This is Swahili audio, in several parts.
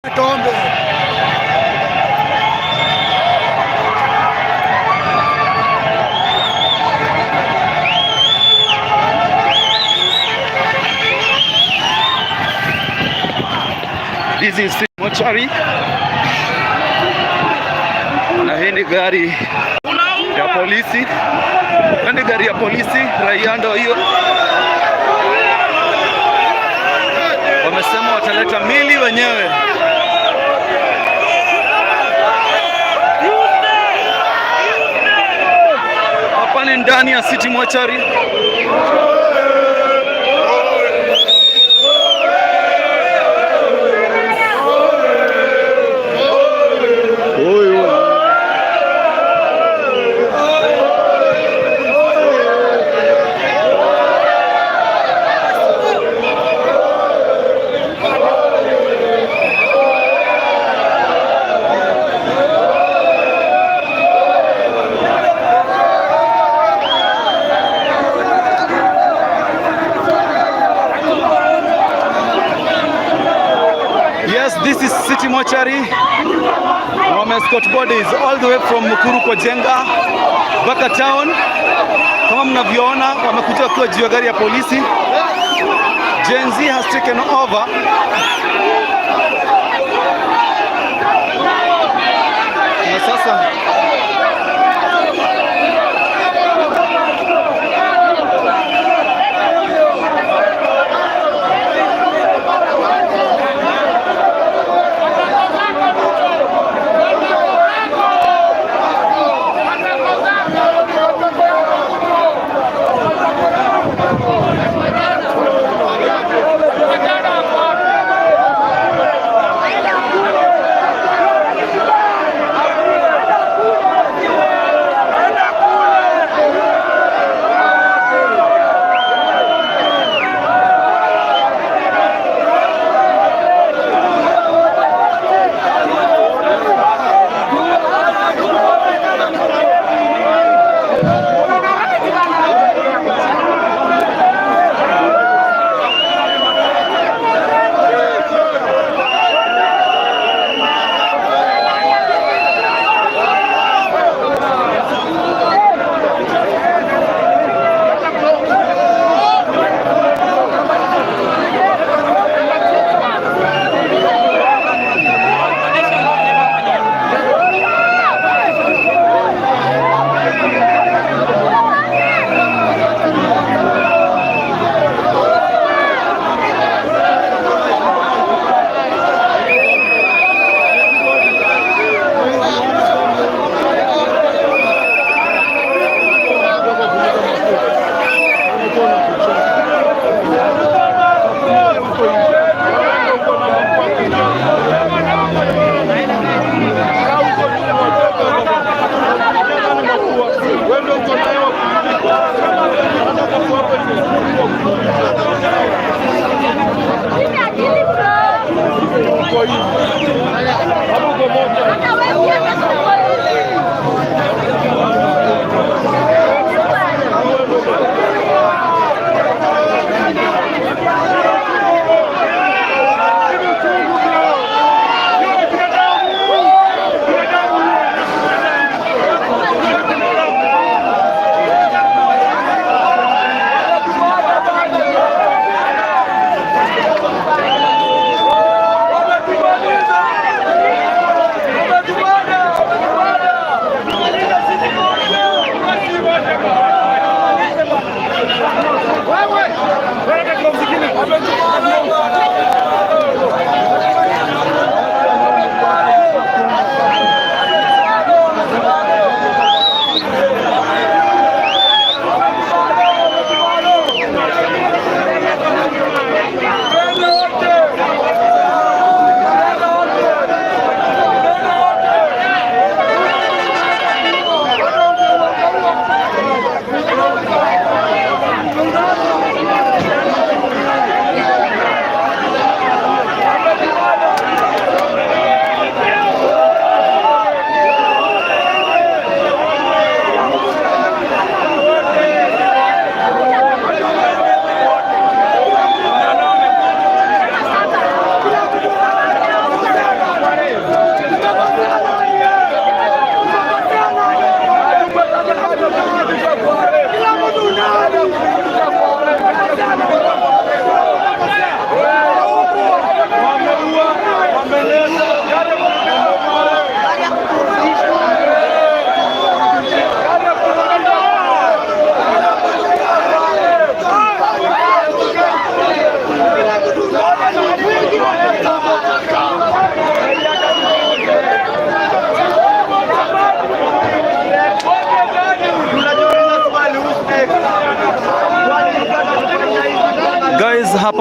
Tombe. This is mochari na hii ni gari ya polisi. Hii ni gari ya polisi, raia ndo hiyo. Wamesema wataleta mili wenyewe. Hapa ni ndani ya City Mochari. Yes, this is City Mortuary. Wame escort bodies all the way from Mukuru kwa Jenga mpaka town. Kama mnavyoona, wamekuja wakiwa juu ya gari ya polisi. Gen Z has taken over. Na sasa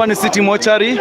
Hapa ni City Mortuary.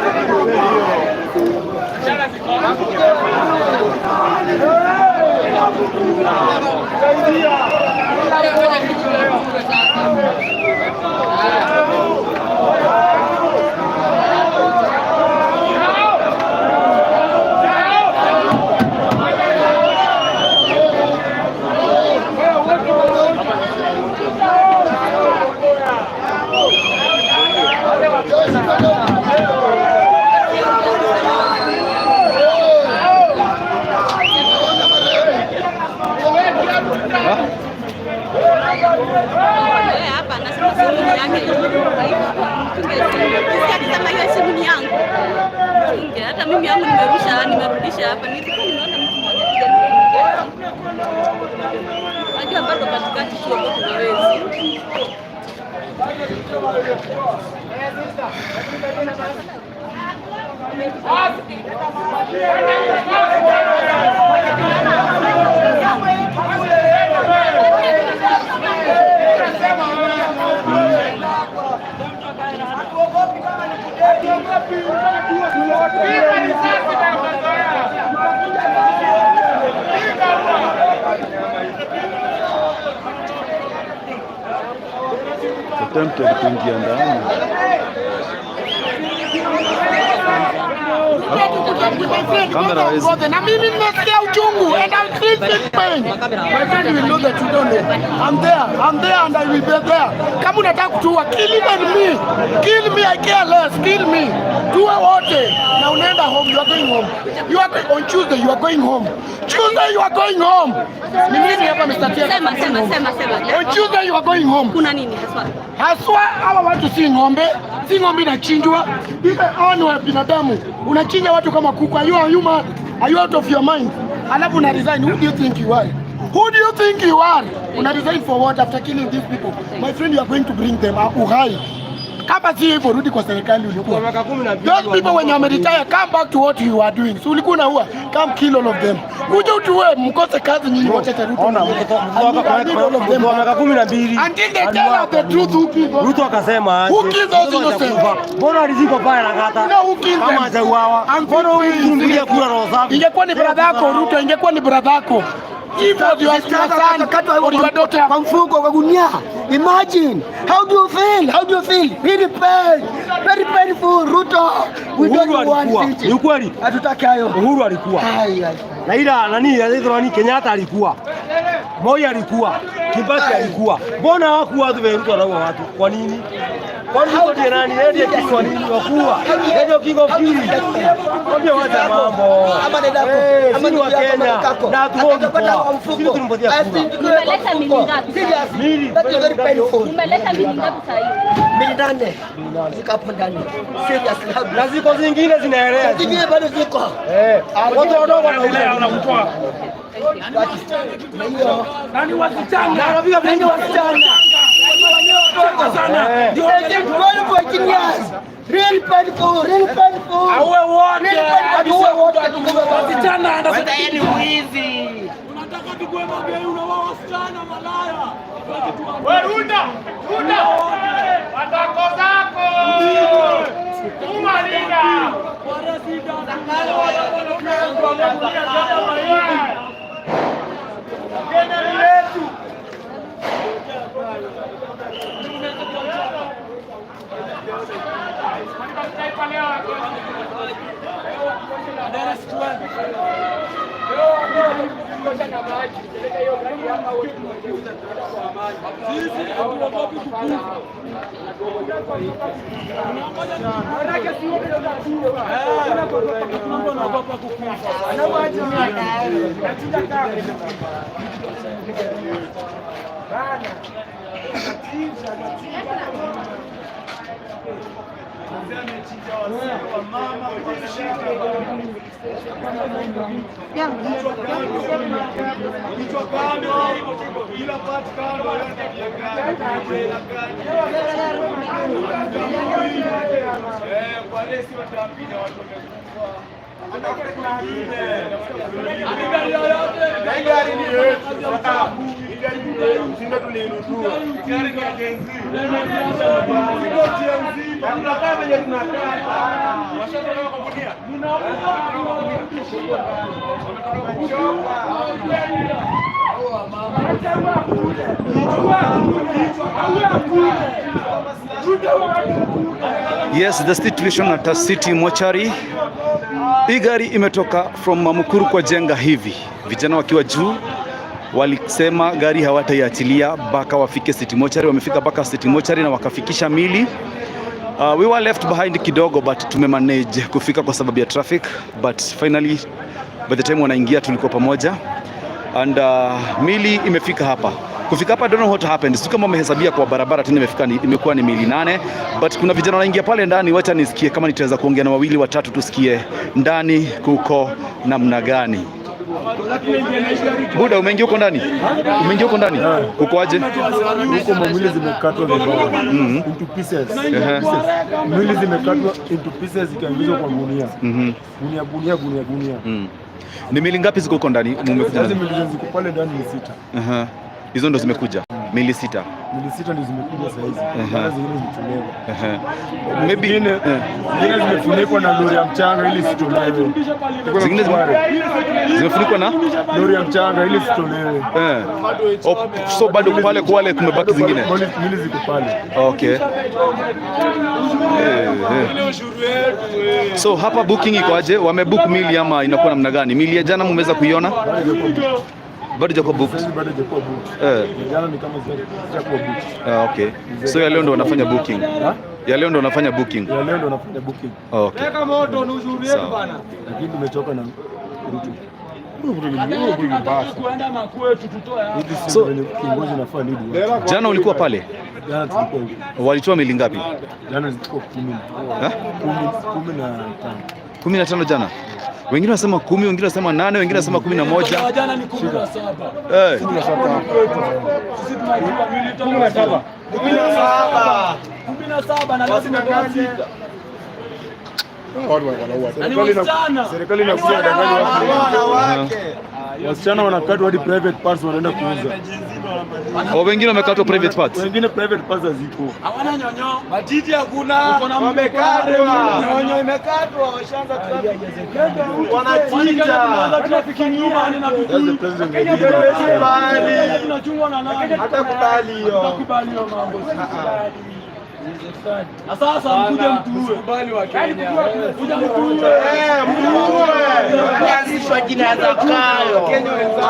Wewe hapa anasema simu ni yake. Mchunge simu. Ukisikia akisema hiyo simu ni yangu. Mchunge. Hata mimi yangu nimerusha, nimerudisha hapa. Nilikuwa nimeona mtu mmoja akija nikaingia. Unajua bado katikati tu hapo kuna wezi. Attempted kuingia ndani. Kamera hawezi. Na mimi nimesikia uchungu and I'm feeling pain. My friend, you will know that you don't know. I'm there. I'm there and I will be there. Kama unataka kutuua, kill even me. Kill me, I care less. Kill me. Tuue wote. Na unaenda home, you are going home. You are going, on Tuesday you are going home. Tuesday you are going home. Ni mimi hapa, Mr. Tiaka. Sema, sema, sema, sema. On Tuesday you are going home. Kuna nini haswa? Haswa hawa watu si ng'ombe, si ng'ombe inachinjwa. Ile hawa ni wa binadamu. Unachinja watu kama kuku. Are you a human? Are you out of your mind? Alafu una resign. Who do you think you are? Who do you think you are? Una resign for what after killing these people? My friend, you are going to bring them uhai. Kama si hivyo, rudi kwa serikali ulikuwa. Those people when you retire, come back to what you are doing. So ulikuwa unaua, come kill all of them. Kuja utuue, mkose kazi nyinyi wote, Ruto. Ona, I need all of them. mtoto wa miaka 12 Until they tell us the truth, who killed them. Ruto akasema Who killed those innocent? Mbona alizikwa pale Lang'ata? No, who killed them? Kama hajauawa. Mbona huyu kura roho safi? Ingekuwa ni brother yako Ruto, ingekuwa ni brother yako. If was your son or your daughter. Kwa mfuko, kwa gunia. Imagine. How do you feel? How do you feel? Really pain. Very painful. Ruto. We don't Uhuru want alikuwa. it. Ni ukweli. Hatutaki hayo. Uhuru alikuwa. Hai, hai. Raila nani anaitwa nani, Kenyatta alikuwa. Moi alikuwa. Kibaki alikuwa. Mbona hawakuwa watu vile Ruto anaua watu? Kwa nini? Kwani Ruto ndiye nani? Yeye ndiye king wa nini? Wakua. Yeye ndio king of killing. Kwambia wacha mambo. Ama dada yako, Eh, ama sisi ni wa ndugu yako, ama Kenya. kakako. Na hatuogi Atakapata poa. kwa mfuko. Sisi tulimpatia kura. Asichukuliwe kwa Umeleta mfuko. mili ngapi? Serious. Mili. That is very painful. Umeleta mili ngapi saa hii? Mili nane. Ziko hapo ndani. Seriously. How do Na ziko zingine zinaelea. Zingine bado ziko. Eh, watu wadogo wanakutoa. Na hiyo Na wanapiga na ni wasichana. Eh. 12 14 years. Real painful, real painful. Auwe wote. Real painful. Auwe wote. Wasichana Runda, runda. Matako zako. Tuma linda. Kenya ni yetu. Kichwa kando, kila part kando, eh, kwa resi watapiga watu wamekufa. Na gari ni yetu. Gari tulinunua. Gari ya Gen Z. Tunakaa venye tunakaa. Washatolewa kwa gunia. Wametolewa kwa gunia. Yes, the situation at City Mortuary. Hii gari imetoka from Mukuru kwa Jenga hivi, vijana wakiwa juu walisema gari hawataiachilia mpaka wafike City Mortuary. Wamefika mpaka City Mortuary na wakafikisha mili. We were left behind kidogo but tumemanage kufika kwa sababu ya traffic, but finally by the time wanaingia tulikuwa pamoja and mili imefika hapa. Kufika hapa, don't know what happened. Sio kama wamehesabia kwa barabara tena imefika ni, imekuwa ni mili 8, but kuna vijana wanaingia pale ndani. Wacha nisikie kama nitaweza kuongea na wawili watatu, tusikie ndani kuko namna gani. Buda, umeingia huko ndani? Umeingia huko ndani? Kuko aje? Huko mamwili zimekatwa vibaya into pieces. Pieces. Mwili zimekatwa into pieces zikaingizwa kwa gunia. Gunia, gunia, gunia, gunia. Ni mili ngapi ziko huko ndani? Mumekuja Sasa nazo? mili ziko pale ndani ni 6. Aha. Hizo ndo zimekuja mili 6. Mili 6 ndio zimekuja saa hizi. Bado zingine zimetolewa. Maybe Zingine zingine zimefunikwa na lori ya mchanga ili isitolewe. Zingine zimefunikwa na lori ya mchanga ili isitolewe. Oh, so bado pale kwa wale kumebaki zingine. Mili ziko pale. Okay. So hapa booking iko aje? Wamebook mili ama inakuwa namna gani? Mili ya jana mmeweza kuiona? Bado hajakuwa booked. Sasa bado hajakuwa booked. Jana ni kama hajakuwa booked. Ah, okay. So ya leo ndo wanafanya booking. Ya leo ndo wanafanya booking. Ya leo ndo wanafanya booking. Okay. Sawa. Lakini tumechoka na Ruto. So Kiongozi nafaa lead watu. Jana ulikuwa pale? Jana tulikuwa huko. Walitoa mili ngapi? Jana zilikuwa 10. Ha? 15. 15 jana. Wengine wanasema 10, wengine wanasema 8, wengine wanasema 11. Jana ni 17. Sisi tunajua mili 17. 17 na leo tumetoa 6. Serikali inakuja danganya watu. Wasichana wanakatwa hadi private parts wanaenda kuuza. Oh, wengine wamekatwa private parts. Wengine private parts haziko. Hawana nyonyo. Matiti hakuna. Wamekatwa. Nyonyo imekatwa, washaanza traffic. Wanachinja. Traffic nyuma na That's the president we are tunachungwa na nani? Hatakubali hiyo. Hatakubali hiyo mambo. Na sasa mkuje mtuue. Kuja mtuue. Eh, mtuue. Anzishwa jina Zakayo.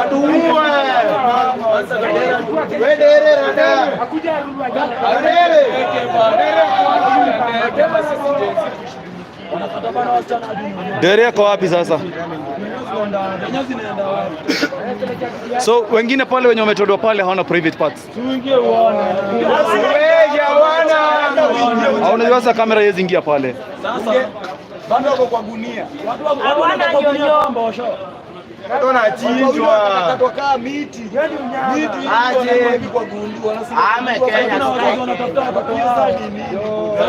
Atuue. Wedere rada. Adere. Dere yako wapi sasa? So wengine pale wenye wametolewa pale hawana private parts. Hawana, sasa kamera haiwezi ingia pale. Sasa Bado wako kwa gunia. watu wako kwa gunia mbosho. Watu wanachinjwa. Miti. Aje. Ame Kenya. Kuna wazazi wanatafuta watoto wao.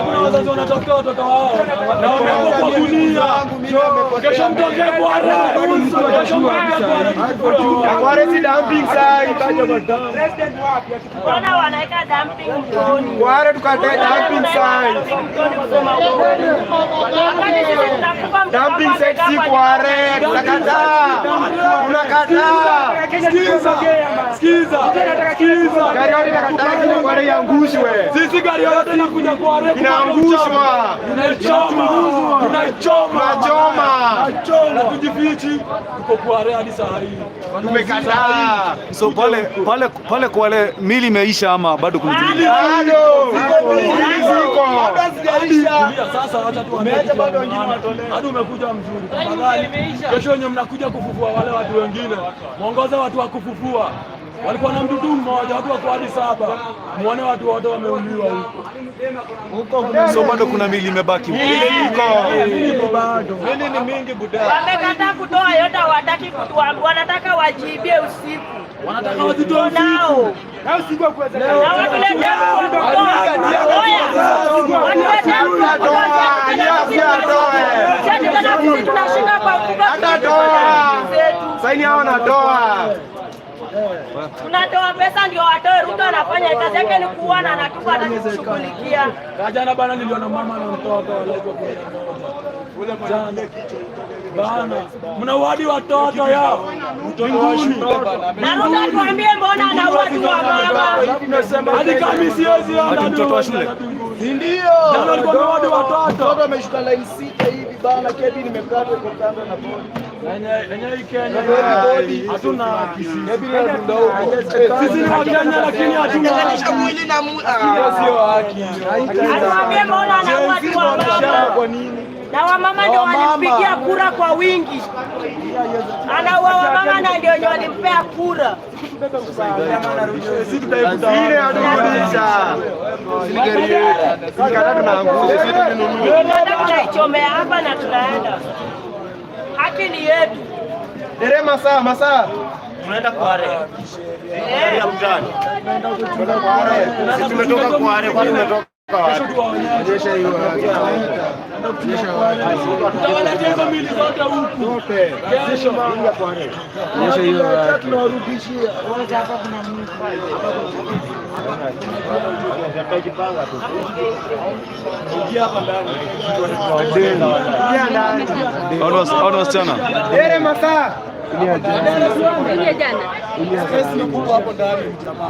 Kuna wazazi wanatafuta watoto wao. Na wamekuwa kwa gunia. Kesho mtokee bwana. Kesho mtokee bwana. Kware si dumping site. Mbona wanaweka dumping mtoni? Kware tukatae dumping site. Wakati sisi tunakufa mtoto Dumping wako site si amekaa kwa Kware. Tunakataa. Tunakataa. Sikiza. Sikiza. Sikiza. Gari yote inakataa lakini Kware iangushwe. Sisi gari yote inakuja kwa Inaangushwa. Tunaichoma. Tunaichoma. Tunachoma. Tunaichoma. Tujifichi. Tuko Kware hadi saa hii. Tumekataa. So pale pale pale Kwale mili imeisha ama bado kuna zingine? Bado. Ziko. Tulia sasa, wacha tuambie. Hadi umekuja mzuri. Tafadhali. Kesho wenye mnakuja kufufua wale watu wengine, mwongoze watu wa kufufua. Walikuwa na mdudu mmoja, watu wako hadi 7. Muone watu wote wameuliwa huko. So bado kuna mili imebaki. Bado. Wamekataa kutoa yote, hawataki kutoa, wanataka wajiibie usiku. Wanataka wazitoe usiku. Nao. Na watuletee sisi tunashinda kwa mfuko. Saini hao wanatoa. Tunatoa pesa ndio watoe. Ruto anafanya kazi yake ni kuua na anatupa, atatushughulikia. Jana bana, niliona mama na mtoto walaitwa kwa jana bana, mnauadi watoto yao mbinguni. Na Ruto atuambie mbona anaua tu wamama. Hadi kama siwezi Ati mtoto wa shule? Ndio. Jana walikuwa wamewadi watoto. Mtoto ameshuka line 6 hivi bana, cabin imekatwa, iko kando na bodi. Yenye hii Kenya Bodi. hatuna haki sisi. Cabin inadunda huko. Sisi ni Wakenya lakini hatuna haki. Hiyo sio haki. Atuambie mbona anaua tu wamama. Kwa nini? Na wamama ndio walimpigia kura kwa wingi. Anaua wamama na ndio wenye walimpea kura. Sisi tutaifuta. Ile Hata tunaichomea hapa na tunaenda. Haki ni yetu. Dere masaa masaa. Eh. Tumetoka Kware, kwani tumetoka wapi? Onyesha hiyo haki. Tutawaletea hizo mili zote huku. Kesho. Onyesha hiyo haki. Tunarudishia. Ingia hapa ndani. Hao ni wasichana. Dere masaa. Stress ni kubwa hapo ndani jamaa.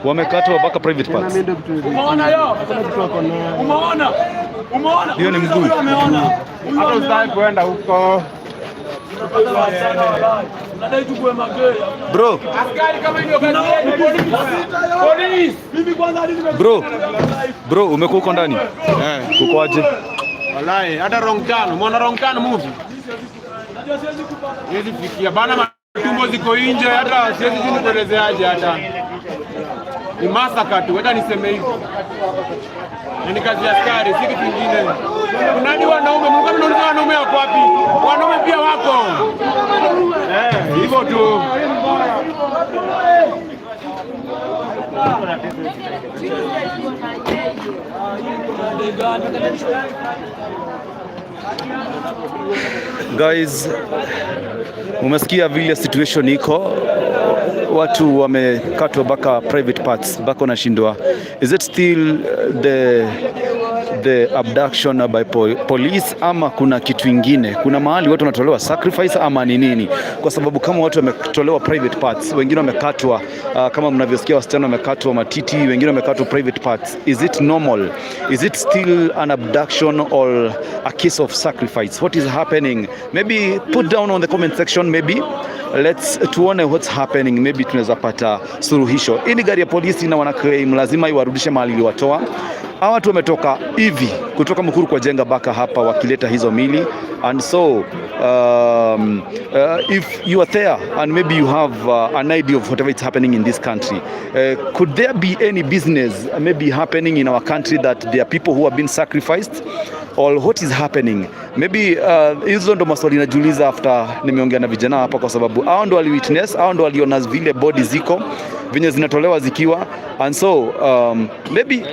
Wamekatwa mpaka private parts. Umeona yo? Umeona? Umeona? Hiyo ni mguu. Huyu ameona. Huyu Hata ameona. usitaki kwenda huko. Tunapata wasichana walai. Unadai tukue magei. Bro, Polisi. Mimi kwanza hadi nime bro. Bro, umekuwa huko ndani? Eh, uko aje? Walai, hata Wrong Turn. Umeona Wrong Turn movie? Siwezi fikia bana, matumbo ziko nje, hata siwezi jini kuelezeaje, hata ni massacre tu, hata niseme hivyo. Na ni kazi ya askari, si kitu kingine. Kuna hadi wanaume, Mungu anauliza wanaume wako wapi? Wanaume pia wako. Eh, hivyo tu. Guys, umesikia vile situation iko, watu wamekatwa mpaka private parts, mpaka wanashindwa. Is it still the abduction by police ama kuna kitu ingine? Kuna mahali watu wanatolewa sacrifice ama ni nini? Kwa sababu kama watu wametolewa private parts, wengine wamekatwa, kama mnavyosikia wasichana wamekatwa matiti, wengine wamekatwa private parts. Is it normal? Is it still an abduction or a case of sacrifice? What is happening? Maybe put down on the comment section, maybe let's tuone what's happening, maybe tunaweza pata suluhisho. Hii ni gari ya polisi na wana claim lazima iwarudishe mahali iliwatoa. Hawa watu wametoka hivi kutoka Mukuru kwa Jenga mpaka hapa wakileta hizo mili, and so if you are there and maybe you have an idea of whatever is happening in this country, could there be any business maybe happening in our country that there are people who have been sacrificed or what is happening? Maybe hizo ndo maswali najiuliza after nimeongea na vijana hapa, kwa sababu hao ndo wali witness, hao ndo waliona vile body ziko venye zinatolewa zikiwa, and so maybe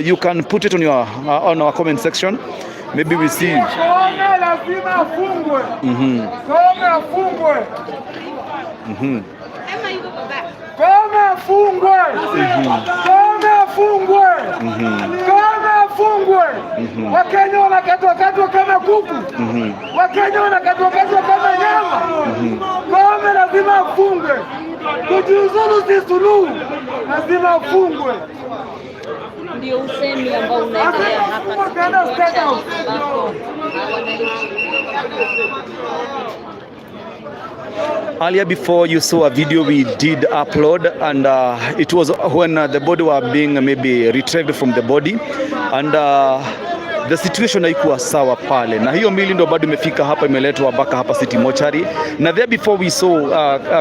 you can put it on our comment section, maybe we see. Koome lazima afungwe. Koome afungwe. Koome afungwe. Koome afungwe. Koome afungwe. Wakenya wanakatwa katwa kama kuku. Wakenya wanakatwa katwa kama nyama. Koome lazima afungwe. Kujiuzulu si suluhu, lazima afungwe. Ndio usemi ambao unaendelea hapa Wakaenda State House. ambapo wananchi Earlier before you saw a video we did upload, and it was when the body were being maybe retrieved from the body, and the situation haikuwa sawa pale, na hiyo mili ndo bado imefika hapa, imeletwa mpaka hapa City Mortuary. Na there before we saw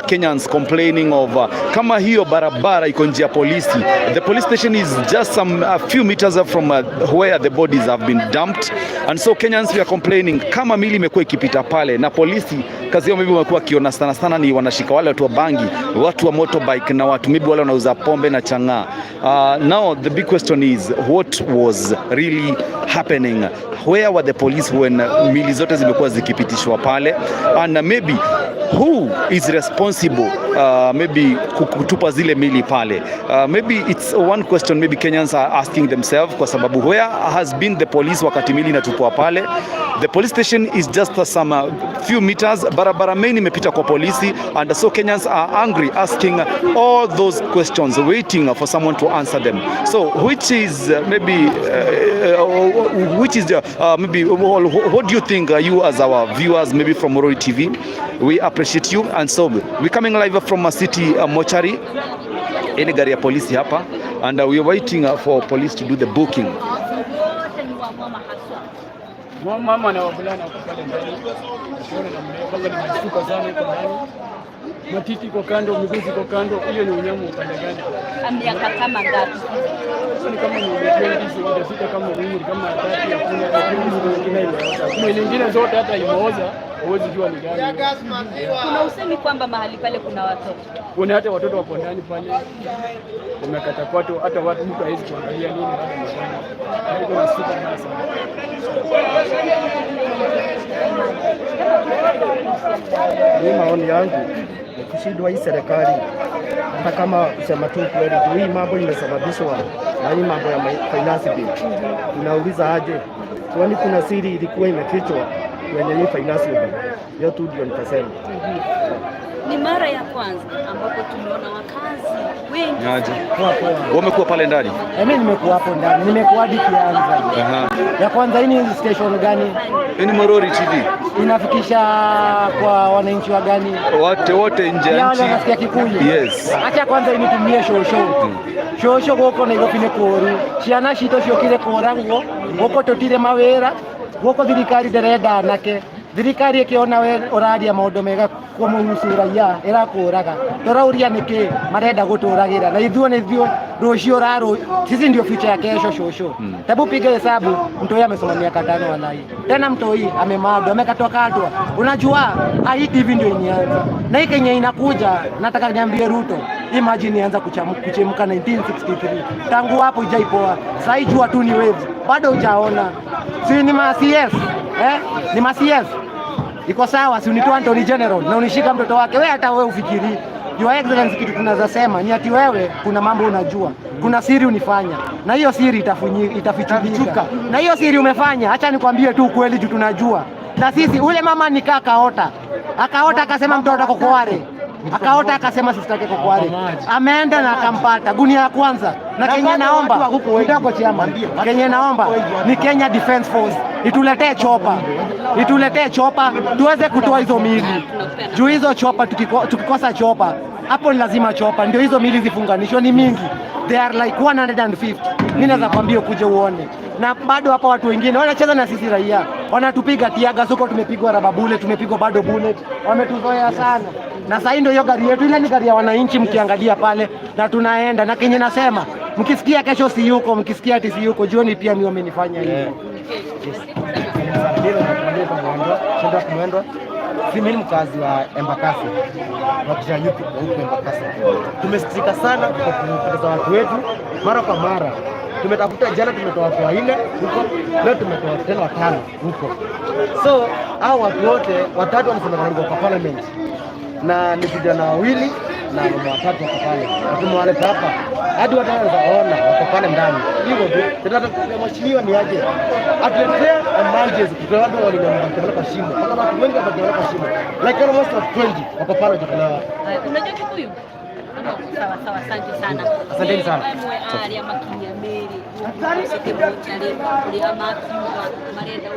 Kenyans complaining of kama hiyo barabara iko njia polisi, the police station is just some a few meters from where the bodies have been dumped, and so Kenyans we are complaining kama mili imekuwa ikipita pale na polisi kazi yao maybe wamekuwa wakiona sana sana ni wanashika wale watu wa bangi, watu wa motorbike na watu maybe wale wanauza pombe na chang'aa. Now the big question is, what was really happening? Where were the police when mili zote zimekuwa zikipitishwa pale? And maybe Who is responsible maybe kutupa zile mili pale? Maybe it's one question maybe Kenyans are asking themselves, kwa sababu where has been the police wakati mili inatupwa pale? The police station is just some few meters, barabara main imepita kwa polisi, and so Kenyans are angry, asking all those questions, waiting for someone to answer them. So which is maybe which is the, maybe, well, what do you think, you as our viewers, maybe from Morori TV? We appreciate you. And so we coming live from a city mortuary. Ni gari ya polisi hapa, and we are waiting for police to do the booking. Wote ni wamama haswa. Mama na wavulana wako pale ndani, ukiona namna hiyo, kwanza nimeshtuka sana, iko ndani, matiti iko kando, miguu ziko kando. Hiyo ni unyama upande gani? Miaka kama ngapi? Hiyo ni kama ni 20, hujafika kama umri kama 30, hakuna, lakini mwili ingine imeoza. Mwili ingine zote hata imeoza, huwezi jua ni gani. Kuna usemi kwamba mahali pale kuna watoto. Kuna hata watoto wako ndani pale wamekata kwato, hata watu mtu hawezi kuangalia nini labda amefanya. Iko na shida mbaya sana. Mimi maoni yangu ni kushindwa hii serikali, hata kama kusema tu kweli, juu hii mambo imesababishwa na hii mambo ya finance bill. Tunauliza aje, kwani kuna siri ilikuwa imefichwa kwenye hii finance bill? Hiyo tu ndio nitasema. Ni mara ya kwanza ambapo tumeona wakazi wengi Aje. Wamekuwa pale ndani. Mimi nimekuwa hapo ndani, nimekuwa hadi kianza. Ya kwanza, hii ni station gani? Hii ni Morori TV. Inafikisha kwa wananchi wa gani? Wote wote nje Ya ya wale nchi. wanasikia Kikuyu. Yes. Acha kwanza initumie shosho. Shosho gũkũ Nairobi nĩ kũũru. Ciana citũ ciũkire kũragwo, gũkũ tũtirĩ mawĩra, gũkũ thirikari ndĩrenda anake. Thirikari ĩkĩona we ũraria maũndũ mega kũmũhusu raia ĩrakũraga. Tũrauria nĩkĩ marenda gũtũragĩra na ithuĩ nĩ ithuĩ rũciũ rarũ, sisi ndio future ya kesho shosho. Hebu piga hesabu, mtoi amesoma miaka 5 walai. Tena mtoi amemadwa, amekatwa katwa. Unajua hii TV ndio inianza. Na hii Kenya inakuja, nataka niambie Ruto, imagine ianza kuchemka 1963. Tangu hapo ijaipoa. Sasa jua tu ni waves. Bado hujaona. Si ni ma CS? Eh? Ni ma CS? Iko sawa, si unitoa Attorney General na unishika mtoto wake. Wewe hata wewe ufikiri. Your Excellency, kitu tunaweza sema ni ati wewe kuna mambo unajua, kuna siri unifanya, na hiyo siri itafichulika. Na hiyo siri umefanya, acha nikwambie tu ukweli juu tunajua. Na sisi ule mama nikaa akaota, akaota akasema mtoto ako Kware, akaota akasema sister yake Kware, ameenda na akampata gunia ya kwanza. Na Kenya naomba kidogo, chairman, Kenya naomba ni Kenya Defence Force ituletee chopper, ituletee chopper tuweze kutoa hizo mili juu hizo chopper, tukikosa chopper hapo ni lazima chopper ndio hizo mili zifunganishwe, ni mingi, they are like 150. Mimi naweza kwambia ukuje uone, na bado hapa watu wengine wanacheza na sisi raia, wanatupiga teargas huko, tumepigwa rubber bullet, tumepigwa bado bullet, wametuzoea sana na sasa ndio hiyo gari yetu, ile ni gari ya wananchi, mkiangalia pale na tunaenda na kenye nasema, mkisikia kesho si yuko, mkisikia ati si yuko, jioni pia mimi wamenifanya hivyo. Shadrack Mwendwa. Mimi ni mkazi wa Embakasi, wa Kijanyuki wa huku Embakasi. Tumesikitika sana kwa kupoteza watu wetu mara kwa mara. Tumetafuta jana, tumetoa watu wanne huko, leo tumetoa tena watano huko. So hao watu wote watatu wanasemekana walikuwa kwa parliament na ni vijana wawili na mama watatu wako pale, na tumewaleta hapa hadi watu wanaona wako pale ndani. Hivyo tu tunataka mheshimiwa ni aje atuletea emergency, kwa watu walikuwa kwa shimo. Kuna watu wengi wako kwa shimo, like almost 20 wako pale wajatolewa. Unajua Kikuyu? Sawa sawa, asante sana. Asanteni sana. Amwe aria makinya meri city mortuary kuria makiuga marenda.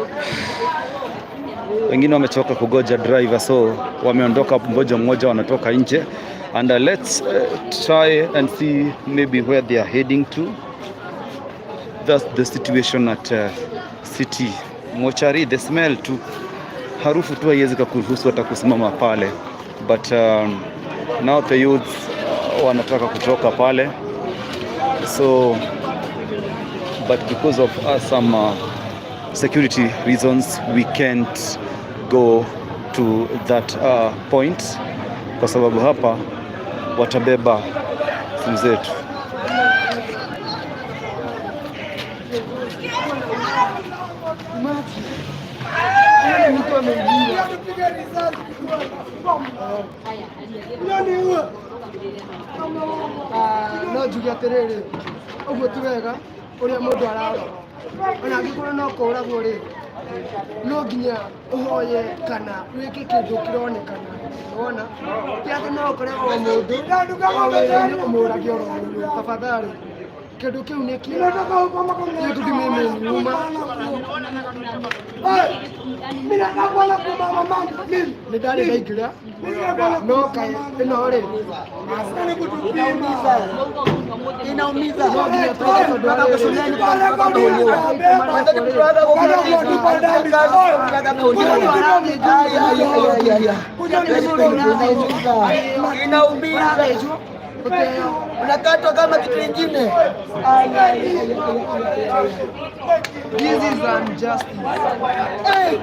Wengine wamechoka kugoja driver, so wameondoka mmoja mmoja, wanatoka nje and let's try and see maybe where they are heading to. That's the situation at City Mortuary. The smell tu, harufu tu haiwezi kukuruhusu hata kusimama pale, but now the youths wanataka kutoka pale, so but because of some security reasons we can't go to that point kwa sababu hapa watabeba simu zetu. Huyo ni mtu ameibiwa. Ah, no njuge atĩrĩrĩ, ũguo ti wega ũrĩa mũndũ ararora, ona angĩkorwo no kũragwo rĩ, no nginya ũhoye kana wĩke kĩndũ kĩronekana, wona ti atĩ no ũkore o mũndũ o wĩra-inĩ ũmũrage oro ũguo. Tafadhali, kĩndũ kĩu nĩ kĩo kitu kimeniuma. Nĩ ndarĩ ndaingĩra no kaĩ ĩno rĩ Inaumiza. Inaumiza. No nginya tuge tondũ Mpaka arĩ shuleni mpaka kuuliwa. Watoto mpaka kuuliwa. Ai, ai, ai, ai, ai. Inaumiza. Inaumiza. Unakatwa kama kitu kingine. Ai, ai, ai, ai, ai, ai. This is injustice. Hey,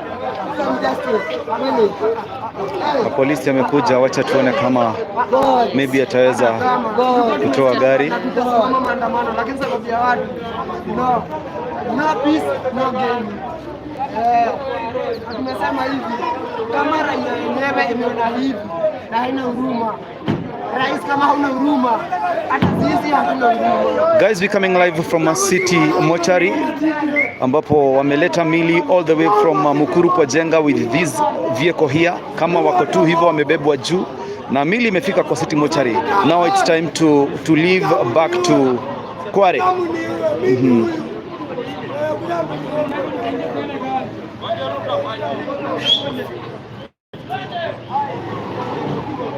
injustice. Really. Na polisi amekuja, wacha tuone kama God. Maybe ataweza God. Kutoa gari. Na tutasimama maandamano, lakini sababu ya watu, no, no peace, no gain. Eh, na tumesema hivi, kama raia yenyewe imeona hivi na haina huruma, rais, kama hauna huruma, hata sisi hatuna huruma. Guys, we coming live from a city mortuary ambapo wameleta mili all the way from Mukuru kwa Jenga with this vehicle here. Kama wako tu hivyo wamebebwa juu na mili imefika kwa city mortuary. Now it's time to leave back to Kware.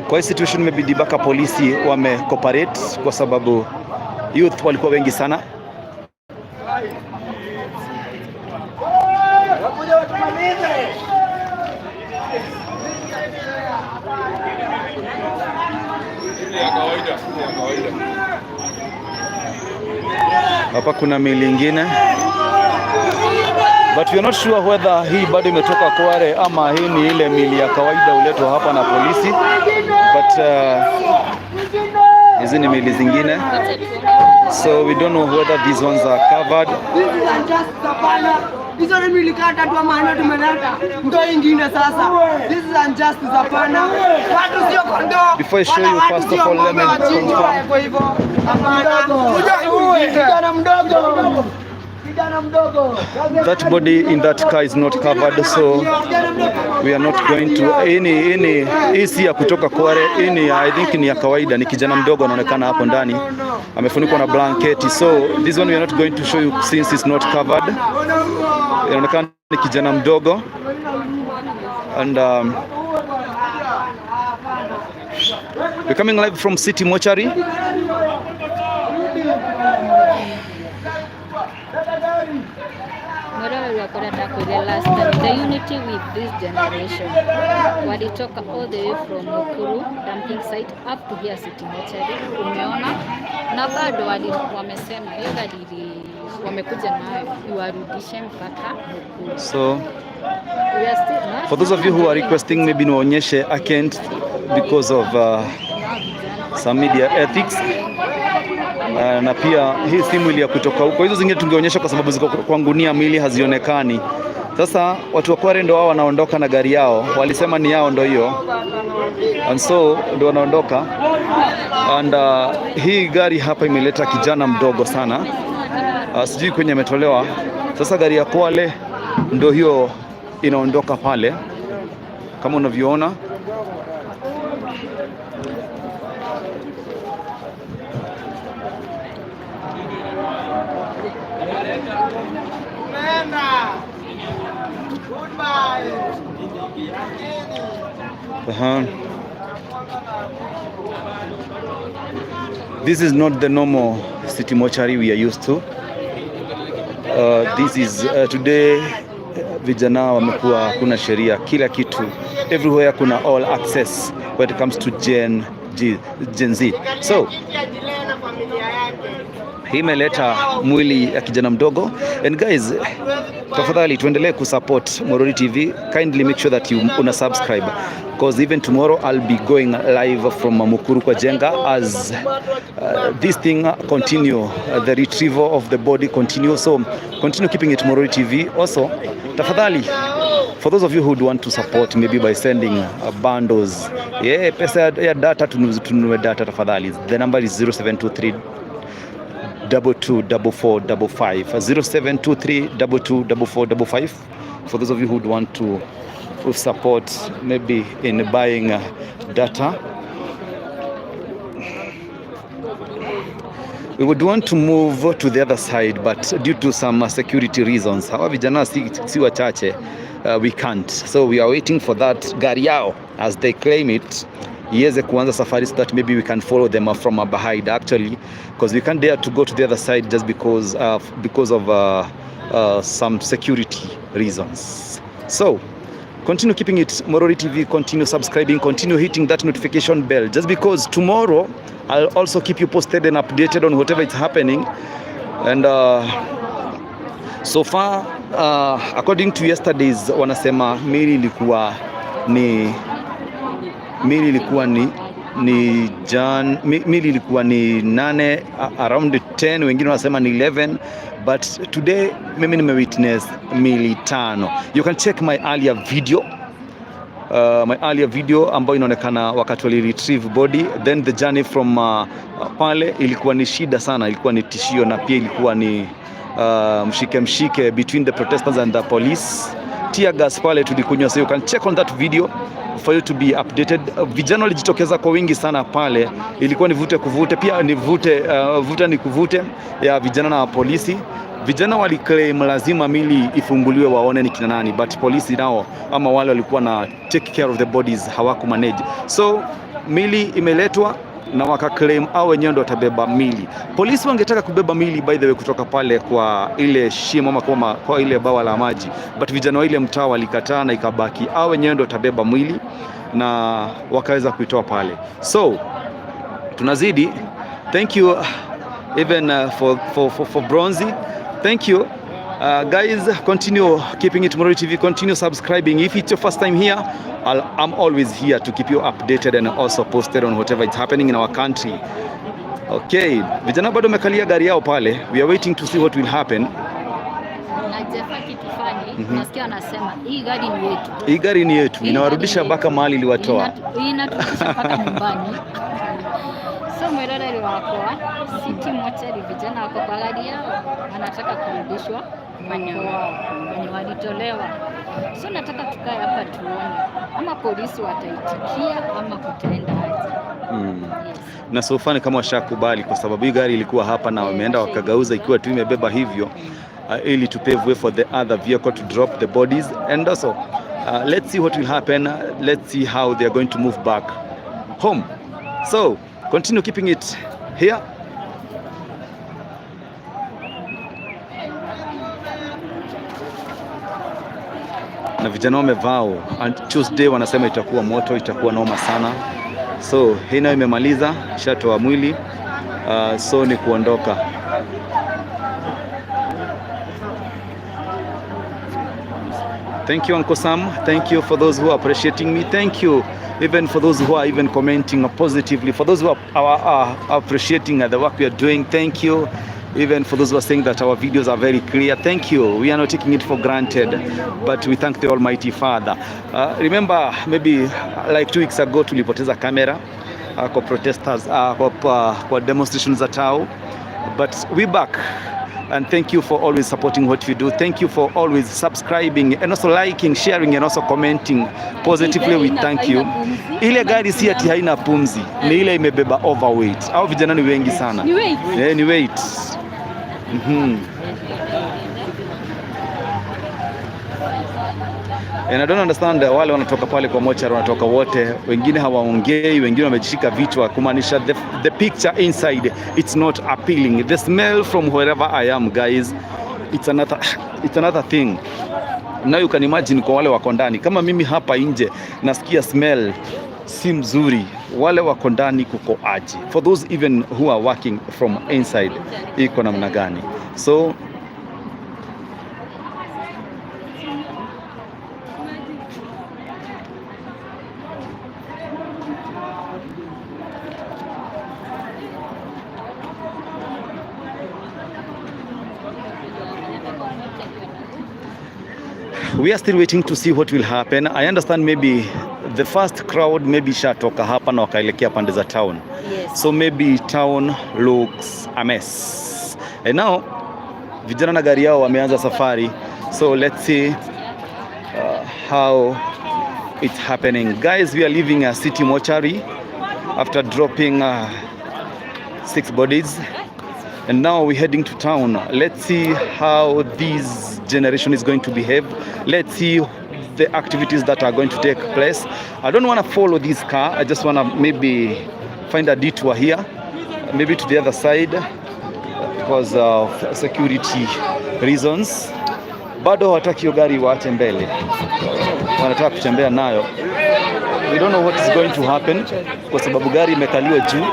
Kwa hii situation imebidi mpaka polisi wame cooperate kwa sababu youth walikuwa wengi sana. Wakuja watumalize. Ya kawaida, ya kawaida. Hapa kuna mili ingine, but we are not sure whether hii bado imetoka Kware ama hii ni ile mili ya kawaida uletwa hapa na polisi, but hizi ni mili zingine, so we don't know whether these ones are covered. This is unjustice, hapana. Hizo ni mili kaa tatu ama nne tumeleta. Ndo ingine sasa. This is injustice, hapana. Watu sio kondoo. Before I show Wala you, watu first of sio all, let me ng'ombe wachinjwe confirm. kwa hivyo. Hapana. Kijana mdogo. Kijana mdogo. That body in that car is not covered, so we are not going to any hii si ya kutoka Kware, hii ni, I think, ni ya kawaida, ni kijana mdogo anaonekana hapo ndani amefunikwa na blanketi, so this one we are not going to show you since it's not covered. Inaonekana ni kijana mdogo and we're coming live from City Mortuary. Mwĩroreri wakwa, ndakwĩrire last time, the unity with this generation, walitoka all the way from Mukuru dumping site up to here City Mortuary, umeona, na bado wamesema hiyo gari wamekuja nayo iwarudishe mpaka Mukuru. So We are still not for those of you who are requesting maybe niwaonyeshe, I can't because of some media ethics. Na pia hii si mwili ya kutoka huko, hizo zingine tungeonyesha kwa sababu ziko kwa gunia, mwili hazionekani. Sasa watu wa Kware ndo wao wanaondoka na gari yao, walisema ni yao, ndo hiyo, and so ndo wanaondoka and hii gari hapa imeleta kijana mdogo sana, sijui kwenye ametolewa. Sasa gari ya Kwale ndo hiyo inaondoka pale kama unavyoona. Goodbye. This is not the normal city mortuary we are used to. This is today vijana wamekuwa, kuna sheria kila kitu, everywhere kuna all access when it comes to Gen G, Gen Z. So Ajilee na familia yake. Hii imeleta mwili ya kijana mdogo. And guys, tafadhali tuendelee kusupport Morori TV. Kindly make sure that you una subscribe, because even tomorrow I'll be going live from Mukuru kwa Jenga as this thing continue, the retrieval of the body continue. So continue keeping it Morori TV. Also, tafadhali, for those of you who would want to support maybe by sending bundles, yeah, pesa ya data, tununue data tafadhali. The number is 0723 224455, 0723 224455, for those of you who would want to support maybe in buying data. We would want to move to the other side, but due to some security reasons, hawa vijana si wachache, we can't. So we are waiting for that gari yao, as they claim it, iweze kuanza safari so that maybe we can follow them from behind, actually, because we can't dare to go to the other side just because of some security reasons. So continue keeping it Morori TV, continue subscribing, continue hitting that notification bell, just because tomorrow I'll also keep you posted and updated on whatever is happening. And so far, according to yesterday's, wanasema miili ilikuwa ni jan miili ilikuwa ni 8, around 10, wengine wanasema ni 11, but today mimi nimewitness miili 5. You can check my earlier video, my earlier video ambayo inaonekana wakati wali retrieve body. Then the journey from pale ilikuwa ni shida sana, ilikuwa ni tishio na pia ilikuwa ni mshike mshike between the protesters and the police. Tear gas pale tulikunywa, so you can check on that video for you to be updated. Vijana walijitokeza kwa wingi sana pale, ilikuwa ni vute kuvute, pia ni vute vuta ni kuvute ya vijana na polisi. Vijana waliclaim lazima mili ifunguliwe waone ni kina nani, but polisi nao ama wale walikuwa na take care of the bodies hawaku manage. So mili imeletwa na wakaclaim au wenyewe ndo watabeba mili. Polisi wangetaka kubeba mili, by the way, kutoka pale kwa ile shimo ama kwa ile bawa la maji, but vijana wa ile mtaa walikataa na ikabaki au wenyewe ndo watabeba mwili na wakaweza kuitoa pale. So tunazidi. Thank you even for Bronzy. Thank you. Guys, continue keeping it Morori TV. Continue subscribing. If it's your first time here, I'm always here to keep you updated and also posted on whatever is happening in our country. Okay, vijana bado wamekalia gari yao pale. We are waiting to see what will happen. Na Jefa, kitu funny, nasikia wanasema hii gari ni yetu. Hii gari ni yetu, Hii inawarudisha gari ni mpaka mahali iliwatoa. Inaturudisha mpaka nyumbani. So mwiroreri wakwa, City Mochari, vijana wako kwa gari yao, wanataka kurudishwa kwao wenye walitolewa. So nataka tukae hapa tuone ama polisi wataitikia ama kutaenda aje. Yes. Na so far ni kama washakubali, kwa sababu hii gari ilikuwa hapa na wameenda wakagauza ikiwa tu imebeba hivyo, ili to pave way for the other vehicle to drop the bodies. And also let's see what will happen. Let's see how they are going to move back home. So continue keeping it here. Na vijana wamevaa, and Tuesday wanasema itakuwa moto, itakuwa noma sana. So hii nayo imemaliza, ishatoa mwili, so ni kuondoka. Thank you, Uncle Sam. Thank you for those who are appreciating me. Thank you even for those who are even commenting positively. For those who are appreciating the work we are doing, thank you. Even for those who are saying that our videos are very clear, thank you. We are not taking it for granted, but we thank the Almighty Father. Remember, maybe like 2 weeks ago tulipoteza kamera kwa protesters, kwa demonstrations za Tao, but we back, and thank you for always supporting what we do. Thank you for always subscribing and also liking, sharing and also commenting positively. We thank you. Ile gari si ati haina pumzi, ni ile imebeba overweight. Au vijana ni wengi sana. Ni weight. Eh, ni weight. And I don't understand wale wanatoka pale kwa mochari wanatoka wote, wengine hawaongei, wengine wamejishika vichwa, kumaanisha the picture inside, it's not appealing. The smell from wherever I am, guys, it's another thing. Now you can imagine kwa wale wako ndani. Kama mimi hapa nje nasikia smell. Si mzuri, wale wako ndani kuko aje? For those even who are working from inside, iko namna gani? So we are still waiting to see what will happen. I understand maybe the first crowd maybe ishatoka hapa na wakaelekea pande za town. So maybe town looks a mess. And now vijana na gari yao wameanza safari. So let's see how it's happening. Guys, we are leaving a city mortuary after dropping six bodies. And now we're heading to town. Let's see how this generation is going to behave. Let's see the activities that are going to take place. I don't want to follow this car. I just want to maybe find a detour here, maybe to the other side because of security reasons. Bado hawataki hiyo gari waache mbele, wanataka kutembea nayo. We don't know what is going to happen kwa sababu gari imekaliwa juu.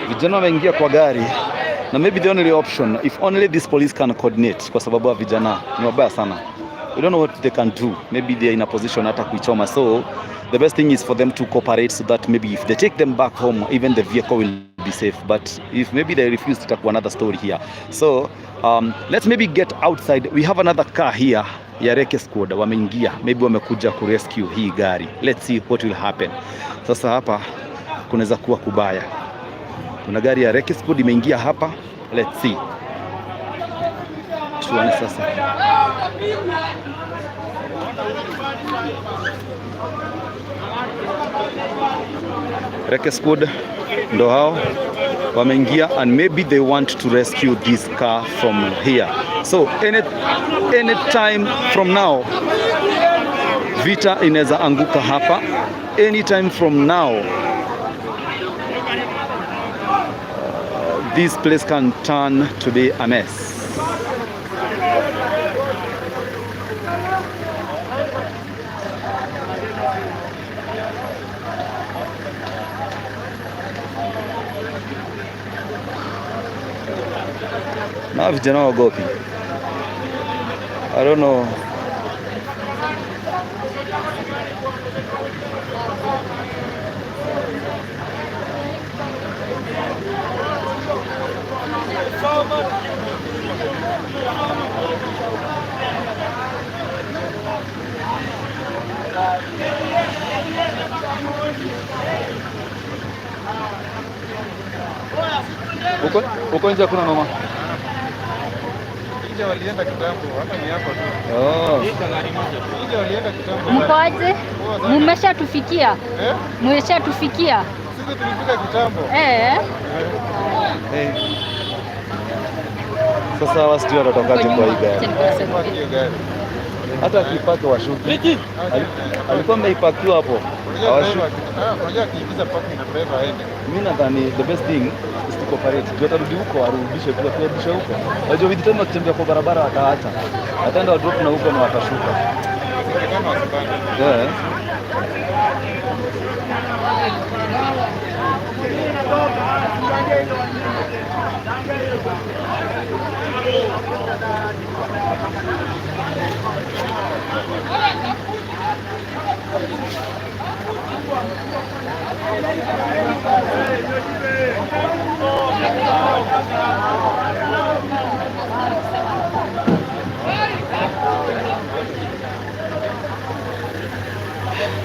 Vijana wameingia kwa gari na maybe the only option, if only this police can coordinate, kwa sababu vijana ni wabaya sana. We don't know what they can do. Maybe they are in a position hata kuichoma, so the best thing is for them to cooperate so that maybe if they take them back home, even the vehicle will be safe. But if maybe they refuse, itakuwa another story here. So let's maybe get outside. We have another car here ya Recce Squad wameingia, maybe wamekuja kurescue hii gari. Let's see what will happen. Sasa hapa kunaweza kuwa kubaya. Kuna gari ya Recce Squad imeingia hapa. Let's see, tuone sasa. Recce Squad ndo hao wameingia and maybe they want to rescue this car from here. So any time from now vita inaweza anguka hapa. Anytime from now this place can turn to be a mess. Na vijana waogopi. I don't know. Huko nje hakuna noma. Nje walienda kitambo, hata ni hapa tu. Oh. Nje walienda kitambo. Mko aje? Mumeshatufikia? Eh? Mmeshatufikia? Sisi tulifika kitambo. Eh. Hey. Sasa hawa sijui watatokaje kwa hii gari. Kwa hiyo gari. Hata akipaka washuki. Alikuwa ameipakiwa hapo. Unajua Hawashuki. driver, unajua akiingiza parking na driver aende. Mimi nadhani the best thing is to cooperate. Ndio atarudi huko arudishe tu, akirudisha huko. Unajua with time akitembea kwa barabara ataacha. Ataenda wa drop na huko na watashuka. Kama wasipande. Yeah.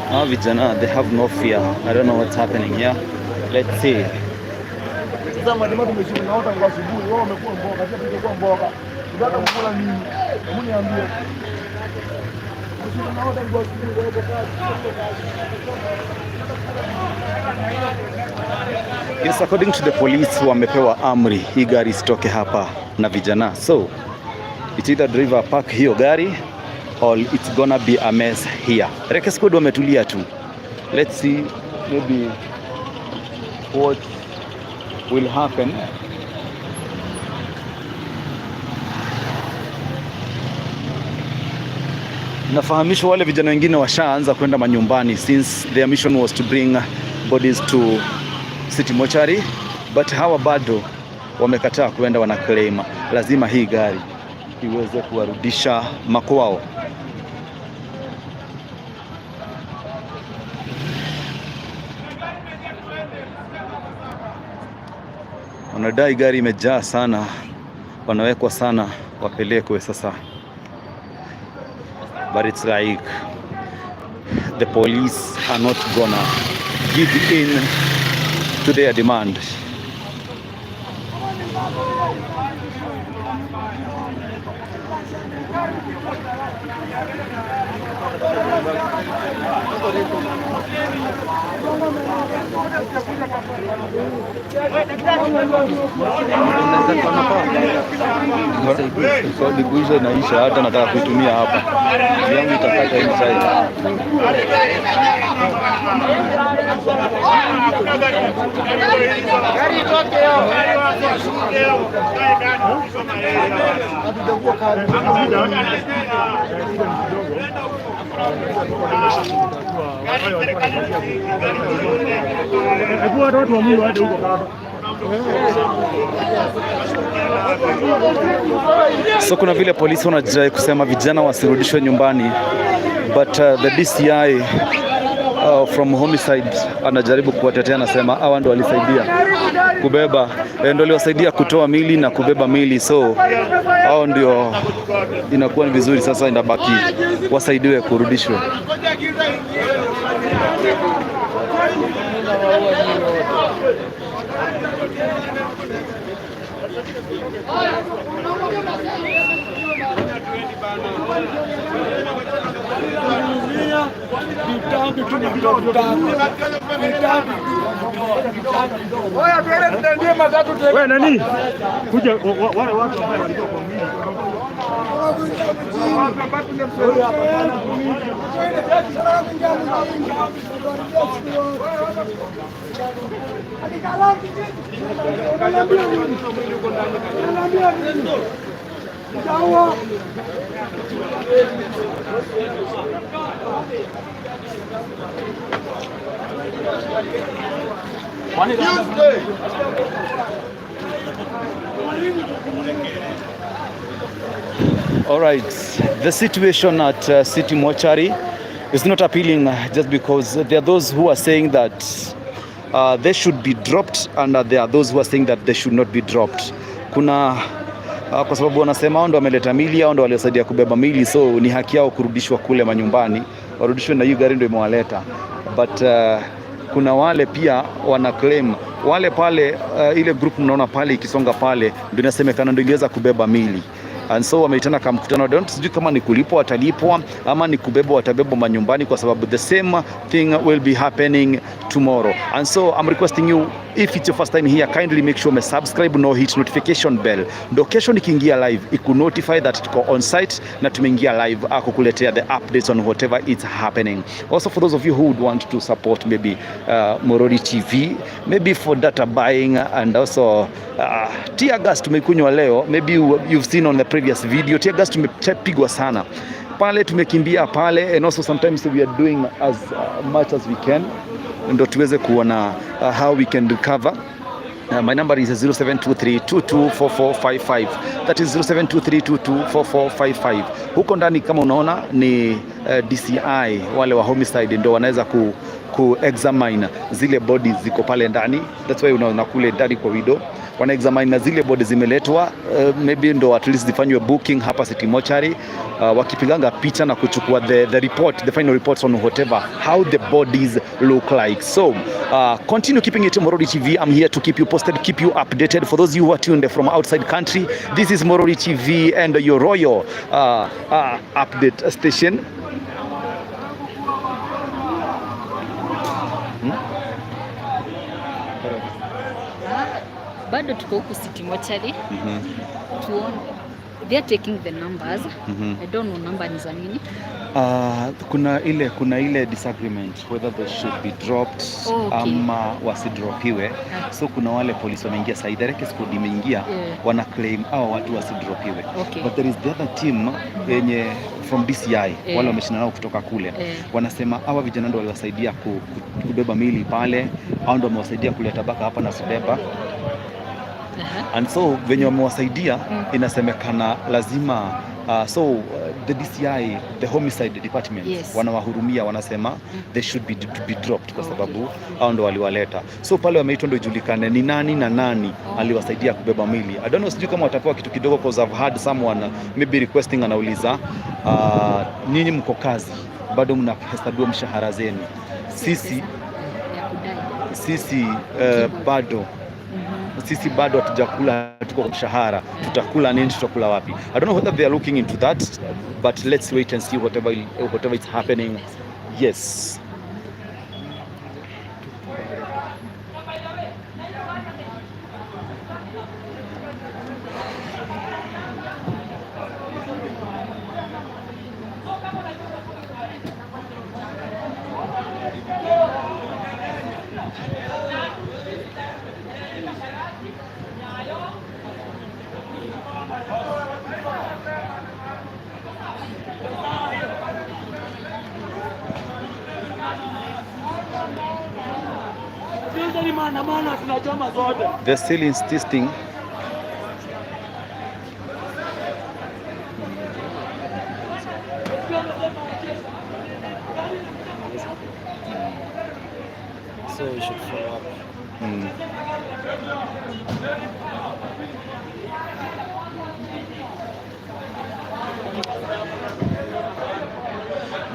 Hawa vijana, they have no fear. I don't know what's happening here. Let's see. Sasa majamaa tumeshinda na watu kwa asubuhi, wao wamekuwa mboga, sisi tungekuwa mboga. Tunataka kukula nini? Hebu niambie. Tumeshinda na watu kwa asubuhi, wao wako kazi. Yes, according to the police wamepewa amri hii gari isitoke hapa na vijana. So it's either driver park hiyo gari or it's gonna be a mess here. Recce Squad wametulia tu. Let's see maybe what will happen. Nafahamishwa wale vijana wengine washaanza kwenda manyumbani since their mission was to bring bodies to City Mortuary, but hawa bado wamekataa kuenda, wana claim lazima hii gari iweze kuwarudisha makwao. Wanadai gari imejaa sana, wanawekwa sana, wapelekwe sasa, but it's like the police are not gonna give in to their demand. Kuisha inaisha, hata nataka kuitumia hapa, yangu itakata hii side. Hebu watu wa Mungu waende huko kando. So kuna vile polisi wanajai kusema vijana wasirudishwe nyumbani, but the DCI from homicide anajaribu kuwatetea, anasema hawa ndo walisaidia kubeba, ndo waliwasaidia kutoa mili na kubeba mili, so hao ndio inakuwa ni vizuri sasa, inabaki wasaidiwe kurudishwe. Wewe nani? Kuja wale watu ambao walikuwa kwa mwili. All right, the situation at City Mortuary is not appealing just because there are those who are saying that they should be dropped and there are those who are saying that they should not be dropped. Kuna kwa sababu wanasema hao ndo wameleta mili, hao ndo waliosaidia kubeba mili, so ni haki yao kurudishwa kule manyumbani, warudishwe na hiyo gari ndio imewaleta. But kuna wale pia wana claim wale pale, ile group mnaona pale ikisonga pale ndio inasemekana ndio iliweza kubeba mili, and so wameitana kama mkutano. Don't, sijui kama ni kulipwa watalipwa ama ni kubebwa watabebwa manyumbani, kwa sababu the same thing will be happening tomorrow. And so I'm requesting you, if it's your first time here, kindly make sure subscribe na hit notification bell, ndo kesho nikiingia live iku notify that tuko on site na tumeingia live kukuletea the updates on whatever is happening. Also, for those of you who would want to support maybe Morori TV, maybe for data buying and also tear gas tumekunywa leo, maybe you've seen on the previous video, tear gas tumepigwa sana pale, tumekimbia pale, and also sometimes we are doing as much as we can ndo tuweze kuona how we can recover. My number is 0723224455. That is 0723224455. Huko ndani kama unaona ni DCI wale wa homicide ndio wanaweza ku examine zile bodies ziko pale ndani. That's why unaona kule ndani kwa widow wana examine na zile bodies zimeletwa, maybe ndo at least zifanywe booking hapa City Mortuary, wakipiganga picha na kuchukua the report, the final reports on whatever, how the bodies look like. So continue keeping it Morori TV. I'm here to keep you posted, keep you updated. For those of you who are tuned from outside country, this is Morori TV and your royal update station. Bado tuko huku City Mortuary. Tuone. They are taking the numbers. I don't know number ni za nini. Kuna ile disagreement whether they should be dropped ama wasidropiwe. So kuna wale polisi wameingia sasa, direct squad imeingia, wana claim hao watu wasidropiwe. But there is the other team yenye from DCI, wale wameshinda nao kutoka kule, wanasema hawa vijana ndio waliwasaidia kubeba mili pale, au ndio wamewasaidia kuleta baka hapa na kubeba. And so venye wamewasaidia, inasemekana lazima so the DCI, the homicide department, wanawahurumia, wanasema they should be dropped kwa sababu hao ndo waliwaleta. So pale wameitwa ndo ijulikane ni nani na nani aliwasaidia kubeba mwili. I don't know, sijui kama watapewa kitu kidogo, because I've had someone maybe requesting, anauliza, nyinyi mko kazi bado mnahesabiwa mshahara zenu, sisi Ya kudai. Sisi bado sisi bado hatujakula, tuko kwa mshahara, tutakula nini? Tutakula wapi? I don't know whether they are looking into that, but let's wait and see whatever is happening. Yes. Sisi ni maandamano, tunachoma zote. They're still insisting. So we should follow up.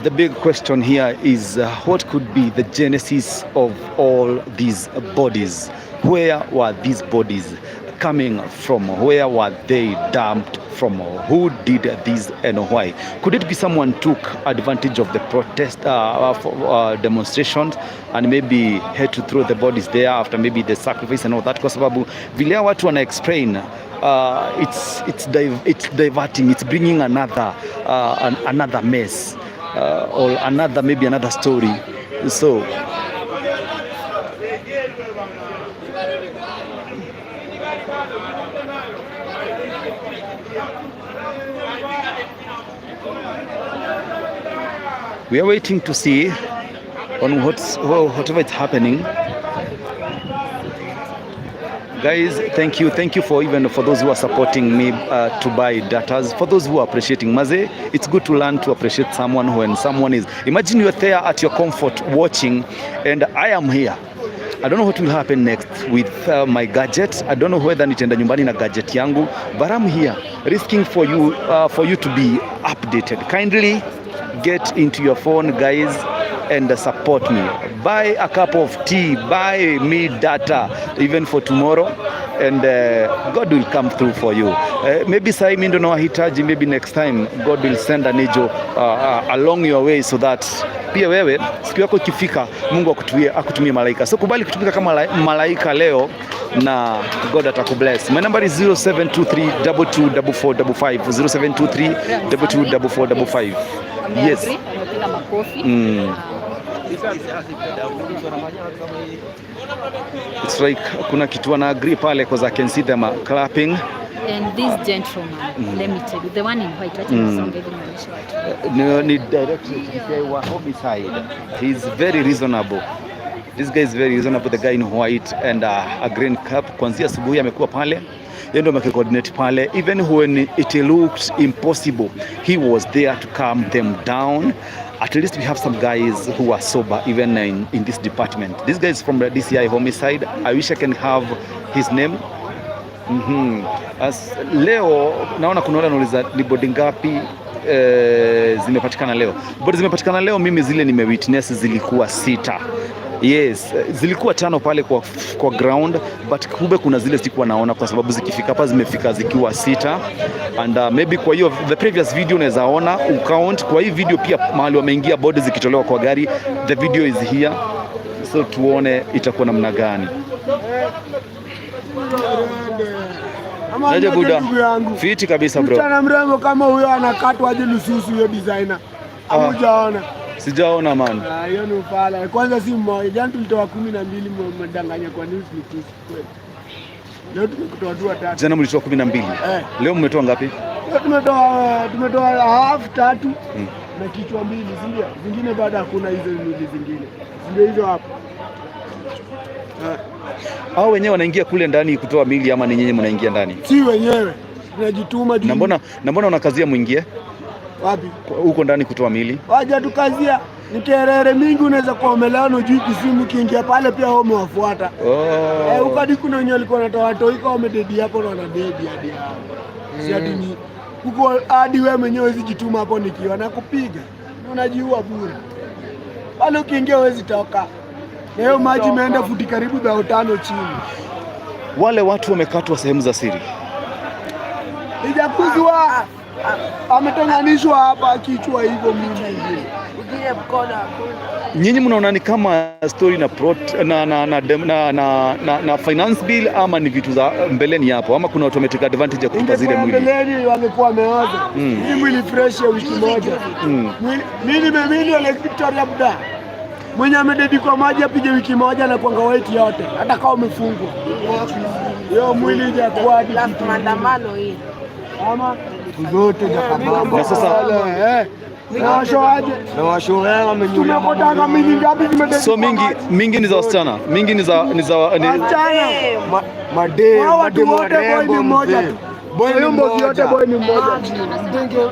The big question here is what could be the genesis of all these bodies? Where were these bodies coming from? Where were they dumped from? Who did this and why? Could it be someone took advantage of the protest demonstrations and maybe had to throw the bodies there after maybe the sacrifice and all that? Kwa sababu vile hawa watu wana explain, it's diverting, it's bringing another mess or another, maybe another story. So we are waiting to see on whatever is happening. Guys, thank you. Thank you for even for those who are supporting me to buy datas, for those who are appreciating. Maze, it's good to learn to appreciate someone when someone is, imagine you're there at your comfort watching and I am here. I don't know what will happen next with my gadget. I don't know whether nitaenda nyumbani na gadget yangu, but I'm here risking for you to be updated. Kindly get into your phone, guys, and support me. Buy a cup of tea, buy me data even for tomorrow, and God will come through for you. Maybe sai mimi ndo nawahitaji, maybe next time God will send an angel along your way so that pia wewe siku yako ikifika Mungu akutumie malaika. So kubali kutumika kama malaika leo na God atakubless. My number is 0723224455, 0723224455. Yes. Amepiga makofi. It's like kuna kitu wana agree pale, because I can see them clapping. And this gentleman, let me tell you, the one in white, wacha nisonge hivi nionyeshe watu. Ni director DCI wa homicide. He's very reasonable. This guy is very reasonable, the guy in white and a green cap. Kuanzia asubuhi amekuwa pale. Yeye ndio amecoordinate pale. Even when it looked impossible, he was there to calm them down. At least we have some guys who are sober even in this department. This guy is from the DCI homicide. I wish I can have his name. As leo naona kuna wale wanauliza ni body ngapi zimepatikana leo. Body zimepatikana leo, mimi zile nimewitness zilikuwa sita. Yes, zilikuwa tano pale kwa ground, but kumbe kuna zile sikuwa naona kwa sababu zikifika hapa zimefika zikiwa sita, and maybe kwa hiyo the previous video unaweza ona ucount. Kwa hii video pia mahali wameingia body zikitolewa kwa gari, the video is here, so tuone itakuwa namna gani. Ama Naje niaje buda? ndugu yangu. Fiti kabisa, bro. Msichana mrembo kama huyo anakatwa aje lususu hiyo designer? Ama Ah. hujaona? Sijaona, man. Ah, hiyo ni ufala. Kwanza si mmoja. Jana tulitoa 12, mmedanganya kwa news ni tusi kweli. Leo tumekutoa tu watatu. Jana mlitoa 12. Eh. Leo mmetoa ngapi? Leo Tumetoa half tatu na kichwa mbili, si ndio? Zingine bado hakuna hizo mwili zingine, si ndio hizo hapo. Hao wenyewe wanaingia kule ndani kutoa mili ama ni nyinyi mnaingia ndani? Si wenyewe tunajituma juu. Na mbona unakazia mwingie Wapi? Huko ndani kutoa mili? Waja tukazia ni terere mingi, unaweza kuwa umelewa ujui Kisumu, ukiingia pale pia wao umewafuata. Oh. Eh, huko hadi kuna wenye walikuwa wanatoa watoi kwa wamededi hapo na wanadedi hadi hapo. Si hadi ni huko hadi wewe mwenyewe huwezi jituma hapo nikiwa nakupiga. Unajiua bure. Pale ukiingia huwezi toka. Na hiyo maji imeenda futi karibu 5,000 chini. Wale watu wamekatwa sehemu za siri. Ijakuzwa ametenganishwa hapa kichwa hivyo mimi hivi. Ingine mkono hakuna. Nyinyi mnaona ni kama story na, prot, na, na, na, dem- na, na, na, na finance bill ama ni vitu za mbeleni hapo ama kuna watu wametake advantage ya kutupa zile Ingekuwa mwili? mbeleni wangekuwa wameoza. Hii mwili fresh ya wiki moja. Mimi ni Lake Victoria buda. Mwenye amededi kwa maji apige wiki moja na kuanga white yote, hata kama umefungwa. Hiyo mwili ijakuwa hadi kitu. Maandamano hii. Ama zote za kabamba. Na sasa Eh. Na washoaje? Na washoea wamenyulia. Tunakotaka mili ngapi zimededi So kwa mingi maji? Mingi ni za wasichana, mingi ni za ni za ni, Wasichana. Madem, Hao watu madem wote boy ni warembo mmoja mzee. tu. Boy ni Hiyo mbogi yote mmoja. boy ni mmoja.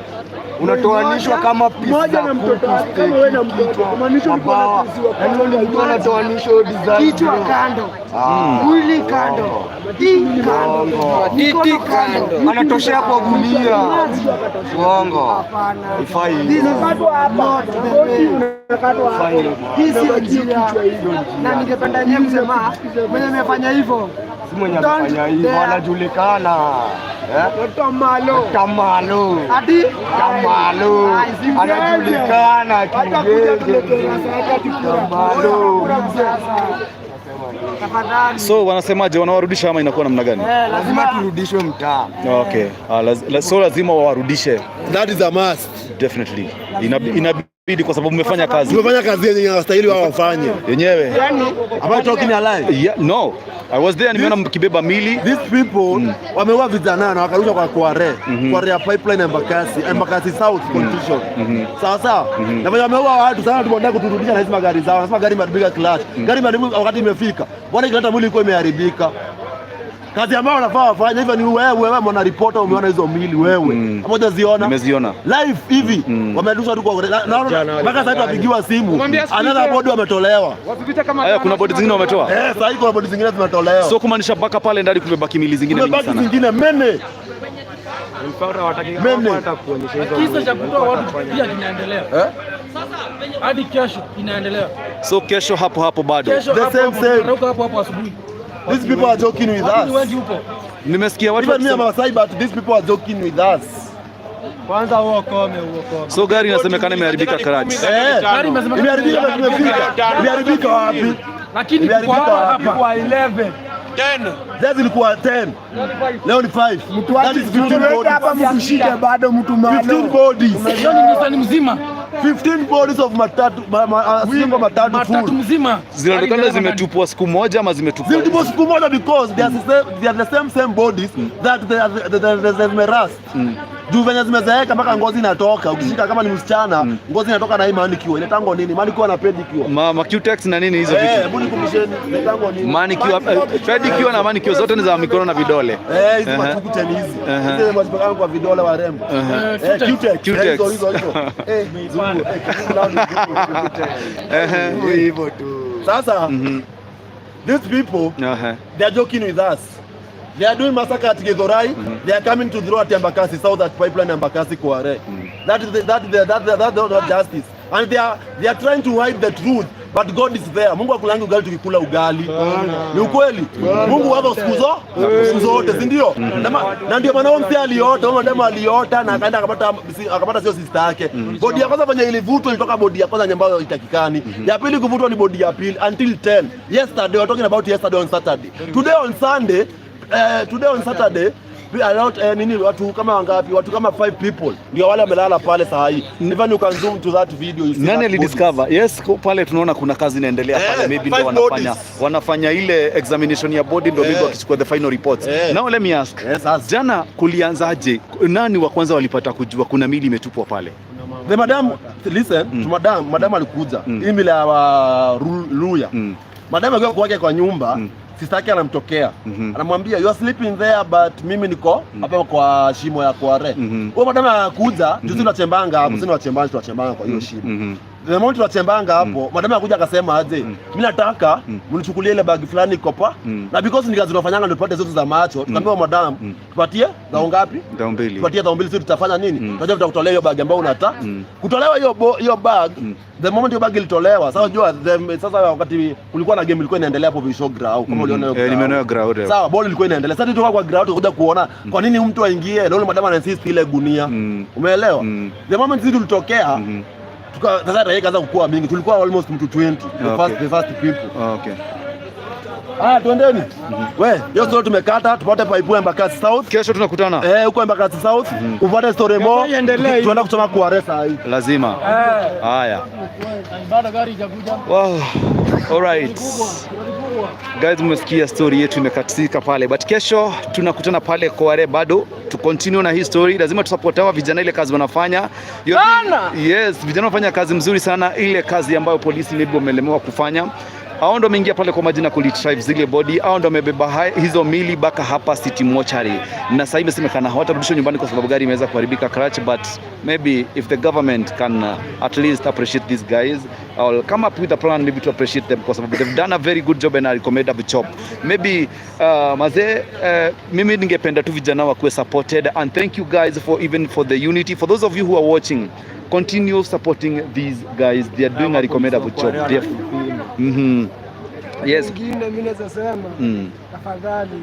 Unatoanishwa kama pizza, Mmoja na mtoto kuku, wake, kama wewe na mtoto. kichwa, Kumaanisha ulikuwa mabawa. unakuziwa Yaani wewe mtu anatoanishwa hiyo design. Kichwa Bro. kando, Ah. mwili kando, hii kando, mikono kando. Anatoshea kwa gunia. Uongo. Hapana. Haifai. Unakatwa hapa. Magoti unakatwa hapa. Hii sio njia, na ningependa nyie kusema mwenye amefanya hivyo Si mwenye Don't amefanya hivyo dare. anajulikana. Eh? Tamalo. Tamalo. Ati Tamalo. Ai, si mgenge. Anajulikana Hata kuja kimgenge. tuletea sasa ati kura. Tamalo. Kura mzee. Tafadhali. So wanasemaje, wanawarudisha ama inakuwa namna gani? Eh, Lazima turudishwe mtaa. Okay. Ah, so lazima wawarudishe. That is a must. Definitely. Inabidi kwa sababu mmefanya kazi Tumefanya kazi yenye inastahili wao wafanye. yenyewe. Am I talking a lie? Yeah, no. I was there, nimeona mkibeba mili. These people wameua vijana na wakarusha kwa Kware, Kware ya pipeline Embakasi, Embakasi South constitution. Sawa sawa. Na venye wameua watu sana, tumeenda kuturudisha na hizi magari zao. Nasema gari imeharibika clutch. Gari imeharibika wakati imefika. Mbona ikileta mwili ilikuwa imeharibika? Kazi ambayo wanafaa wafanye hivyo ni wewe, wewe mwana reporter umeona hizo mili wewe. Mm. Hujaziona? Nimeziona. Live hivi wamerusha tu kwa naona mpaka sasa tunapigiwa simu. Another body wametolewa. Haya, kuna body zingine wametoa. Eh, sasa kuna body zingine zimetolewa. So kumaanisha mpaka pale ndani kumebaki mili zingine mingi Kumebaki sana. zingine mene. Mene. Kisa cha kutoa watu pia kinaendelea hadi kesho inaendelea. So kesho hapo hapo bado. Kesho The hapo same, hapo, same. tunarauka hapo hapo asubuhi. These people are joking with Watu ni us. wengi huko. Nimesikia watu Even me, I'm wakisema a Masai, but these people are joking with us. Kwanza uokome, uokome. So gari inasemekana imeharibika clutch. Eh, Gari imesemekana imeharibika na tumefika. Imeharibika wapi? Lakini kwa Imeharibika hapa wapi? hapa 11. Jezi ilikuwa 10. Leo ni 5. Mtu That is 15 tuweke bodies. hapa mtushike bado mtu 15 malo. bodies. Hiyo ni Nissan mzima. 15 bodies of matatu single matatu Matatu full. mzima. Zinaonekana zimetupwa siku moja ama zimetupwa Zilitupwa siku moja because they are the same same bodies that they zimerust. Juu venye zimezeeka mpaka ngozi inatoka. Ukishika kama ni msichana, ngozi inatoka na hii manicure. Inaitangwa nini? Manicure na pedicure. ma Cutex na nini hizo Eh, vitu. hebu nikumbusheni inaitangwa nini? Manicure, pedicure na manicure zote ni za mikono na vidole. Eh, hizi machuku hizi. Hizi mazipakana kwa vidole warembo. Eh, Cutex. Cutex. Eh, hizo hizo hizo. Eh, zungu. Eh, kizungu nao ni zungu. Hivyo tu. Sasa these people they are joking with us. They are doing massacre at Githurai. They are coming to throw at Embakasi South at pipeline Embakasi Kware. That is the, that the, that that that not justice. And they are trying to hide the truth. But God is there. Mungu akulangi ugali tukikula ugali. Ni ukweli. Mungu wako siku zote, si ndio? Na ndio maana huyo mzee aliota, huyo mademu aliota na akaenda akapata sio sister yake. Body ya kwanza venye ilivutwa ilitoka body ya kwanza ambayo itakikani. Ya pili kuvutwa ni body ya pili until 10. Yesterday we are talking about yesterday on Saturday. Today on Sunday, today on Saturday A lot, nini, watu kama wangapi? Watu kama five people ndio wale wamelala pale saa hii. Even you can zoom to that video, you see Nani that alidiscover? Yes, pale tunaona kuna kazi inaendelea pale, maybe ndio five wanafanya bodies. Wanafanya ile examination ya body ndio maybe wakichukua the final reports. Now let me ask. Yes, ask. Jana kulianzaje? Nani wa kwanza walipata kujua kuna mili imetupwa pale? The madam, listen, to madam, madam alikuja. Hii mila ya wa Luya. Madam akiwa kwake kwa nyumba, sister yake anamtokea. Anamwambia, "You are sleeping there, but mimi niko hapa kwa shimo ya Kware." Huyo madam anakuja, juzi tunachembanga hapo, sisi tunachembanga, tunachembanga kwa hiyo shimo. The moment tunachembanga hapo, madam akakuja akasema aje, "Mimi nataka mnichukulie ile bag fulani iko pa." Na because ni kazi tunafanyanga ndio tupate zetu za macho, tukaambiwa, "Madam, tupatie dhao ngapi?" Dhao mbili. "Tupatie dhao 2, sisi tutafanya nini? Tunajua tutakutolea hiyo bag ambayo unataka." Kutolewa hiyo bag, the moment hiyo bag ilitolewa, sasa unajua sasa wakati kulikuwa na game ilikuwa inaendelea hapo Visho Ground, kama uliona hiyo Eh, ground. nimeona hiyo ground, eh. Sawa, ball ilikuwa inaendelea. Sasa tutoka kwa ground tukakuja kuona kwa nini mtu aingie, leo madam ana insist ile gunia. Umeelewa? The moment sisi tulitokea, sasa raia ikaanza kukua mingi, tulikuwa almost mtu 20, the first people. Ah, twendeni. We, hiyo story tumekata, tupate pipe Embakasi South. Kesho tunakutana. Eh, huko Embakasi South, upate story more. Iendelee. Tuenda kuchoma Kware saa hii. Lazima. Haya. Bado gari haijakuja. Wow. All right. Guys, mmesikia story yetu imekatika pale, but kesho tunakutana pale Kware bado to continue na hii story. Lazima tusupport hawa vijana, ile kazi wanafanya. Yes, vijana wanafanya kazi mzuri sana, ile kazi ambayo polisi maybe wamelemewa kufanya. Hao ndo wameingia pale kwa majina kuretrieve zile body, hao ndo wamebeba hizo mili mpaka hapa City Mortuary, na sasa imesemekana hawatarudishwa nyumbani kwa sababu gari imeweza kuharibika clutch, but maybe if the government can at least appreciate these guys or come up with a plan maybe to appreciate them, kwa sababu they've done a very good job and a commendable job. Maybe mazee, mimi ningependa tu vijana wakuwe supported, and thank you guys for even for the unity. For those of you who are watching, continue supporting these guys. They are doing a recommendable job. Yes. Ingine mimi naweza sema, tafadhali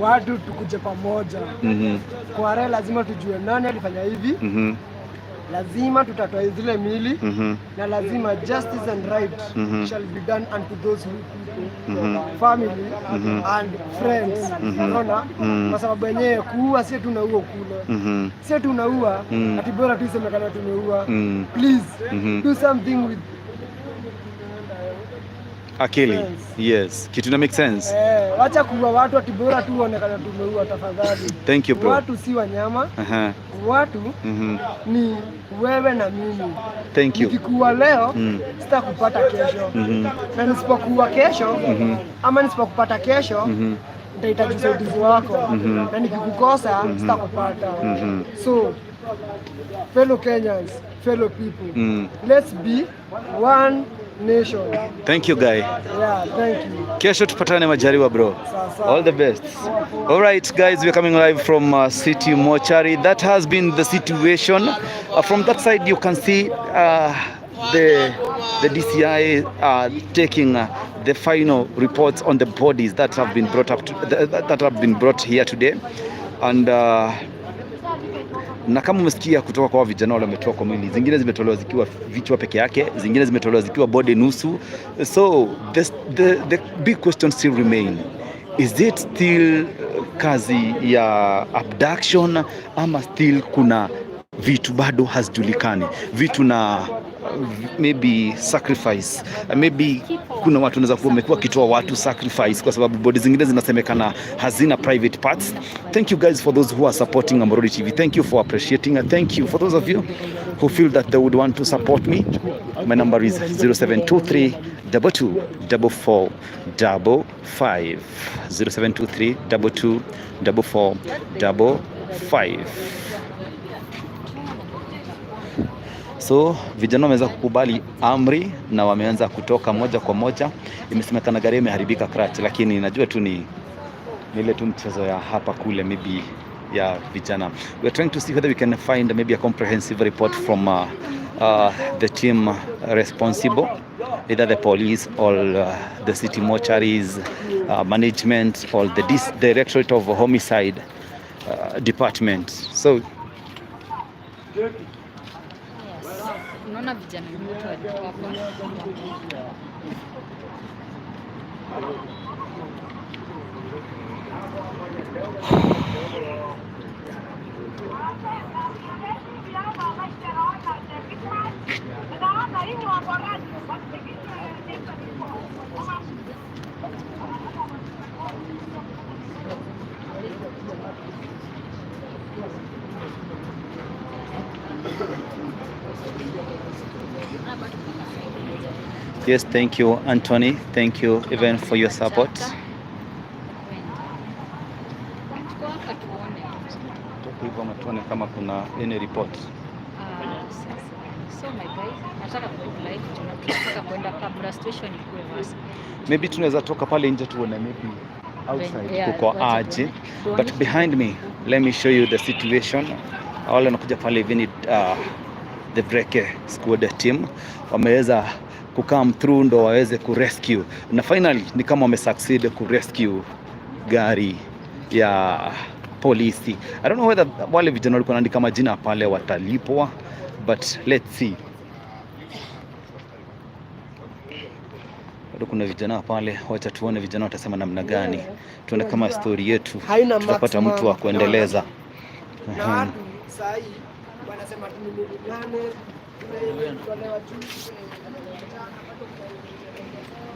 watu tukuje pamoja. Kware lazima tujue nani alifanya hivi. Lazima tutatoa zile mili na lazima justice and right shall be done unto those who people, family and friends. Unaona? Kwa sababu wenyewe kuua si tunaua kule. Si tunaua ati bora tu isemekana tumeua. Please do something with Akili. Sense. Yes. Kitu ina make sense. Eh, wacha kuua watu ati bora tu uonekana tumeua tafadhali. Thank you, bro. Watu si wanyama. Watu ni wewe na mimi. Thank you. Nikikuua leo sitakupata kesho. Na nisipokuua kesho ama nisipokupata kesho, nitahitaji usaidizi wako. Na nikikukosa sitakupata. So fellow Kenyans, fellow people, let's be one nation. Thank you, guy. Yeah, thank you. Kesho tupatane majaliwa, bro. Sawa sawa. All the best. All right, guys, we're coming live from City Mortuary. That has been the situation. From that side, you can see the DCI taking the final reports on the bodies that have been brought up to, that have been brought here today, and na kama umesikia kutoka kwa vijana wale wametoa kwa mwili, zingine zimetolewa zikiwa vichwa peke yake, zingine zimetolewa zikiwa body nusu. So the big question still remain, is it still kazi ya abduction ama still kuna vitu bado hazijulikani, vitu na maybe sacrifice, maybe kuna watu wanaweza kuwa wamekuwa wakitoa watu sacrifice, kwa sababu body zingine zinasemekana hazina private parts. Thank you guys, for those who are supporting Amrodi TV. Thank you for appreciating and thank you for those of you who feel that they would want to support me. My number is 0723 22 44 55, 0723 22 44 55. So vijana wameweza kukubali amri na wameanza kutoka moja kwa moja. Imesemekana gari imeharibika clutch, lakini najua tu ni ile tu mchezo ya hapa kule maybe ya vijana. We are trying to see whether we can find maybe a comprehensive report from the team responsible, either the police or the city mortuaries management or the Directorate of Homicide Department. So Yes. Unaona vijana wote walikuwa hapa. Yes, thank you, Anthony. Thank you even for your support. Tuko hapa tuone. Toka hivyo ama tuone kama kuna any report. Ah, sasa. So my guys, nataka ku live, tunataka kwenda kabla situation ikuwe worse. Maybe tunaweza toka pale nje tuone maybe outside kuko wacha aje. tuone. But behind me, let me show you the situation. Wale wanakuja pale hivi ni the Breke squad team wameweza kucome through ndo waweze kurescue, na finally ni kama wamesucceed kurescue gari ya polisi. I don't know whether wale vijana walikuwa wanaandika majina pale watalipwa, but let's see. Bado kuna vijana pale, wacha tuone vijana watasema namna gani, tuone kama story yetu Haina tutapata mtu wa maximum. kuendeleza. Na watu saa hii wanasema tu ni milioni 8, kuna yenye ilitolewa juzi, kuna yenye ilitolewa jana, bado kuna yenye itaongezewa.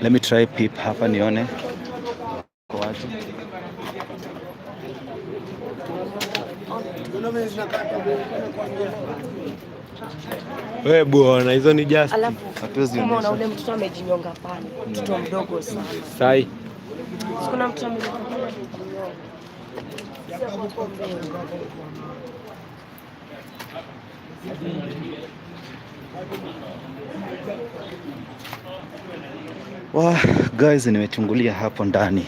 Let me try peep hapa nione kwa watu. Unaona vile zinakata, nakwambia. We bwana, hizo ni just Alafu Hatuwezi umeona onyesha. ule mtoto amejinyonga pale, mtoto mdogo sana. Sai. Si kuna mtoto amejinyonga pale, amejinyonga. Si hapo hapo mbele. Wow, guys, nimechungulia hapo ndani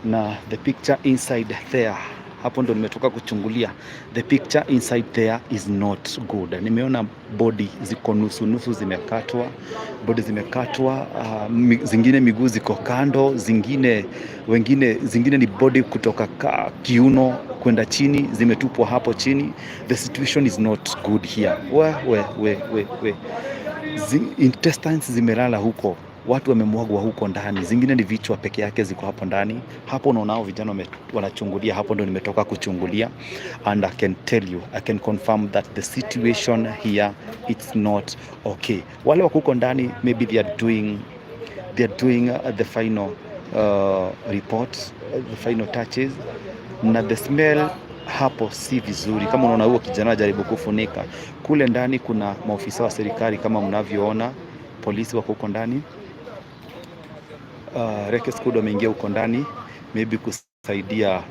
na the picture inside there, hapo ndo nimetoka kuchungulia. The picture inside there is not good. Nimeona body ziko nusu nusu zimekatwa, body zimekatwa, zingine miguu ziko kando, zingine wengine zingine ni body kutoka kiuno kwenda chini zimetupwa hapo chini. The situation is not good here. We, we, we, we, we. Intestines zimelala huko, watu wamemwagwa huko ndani, zingine ni vichwa peke yake ziko hapo ndani. Hapo unaona hao vijana wanachungulia, hapo ndo nimetoka kuchungulia, and I can tell you, I can confirm that the situation here, it's not okay. Wale wako huko ndani, maybe they are doing the final report, the final touches, na the smell hapo si vizuri. Kama unaona huo kijana anajaribu kufunika kule ndani, kuna maofisa wa serikali kama mnavyoona, polisi wako huko ndani. Recce Squad wameingia huko ndani maybe kusaidia.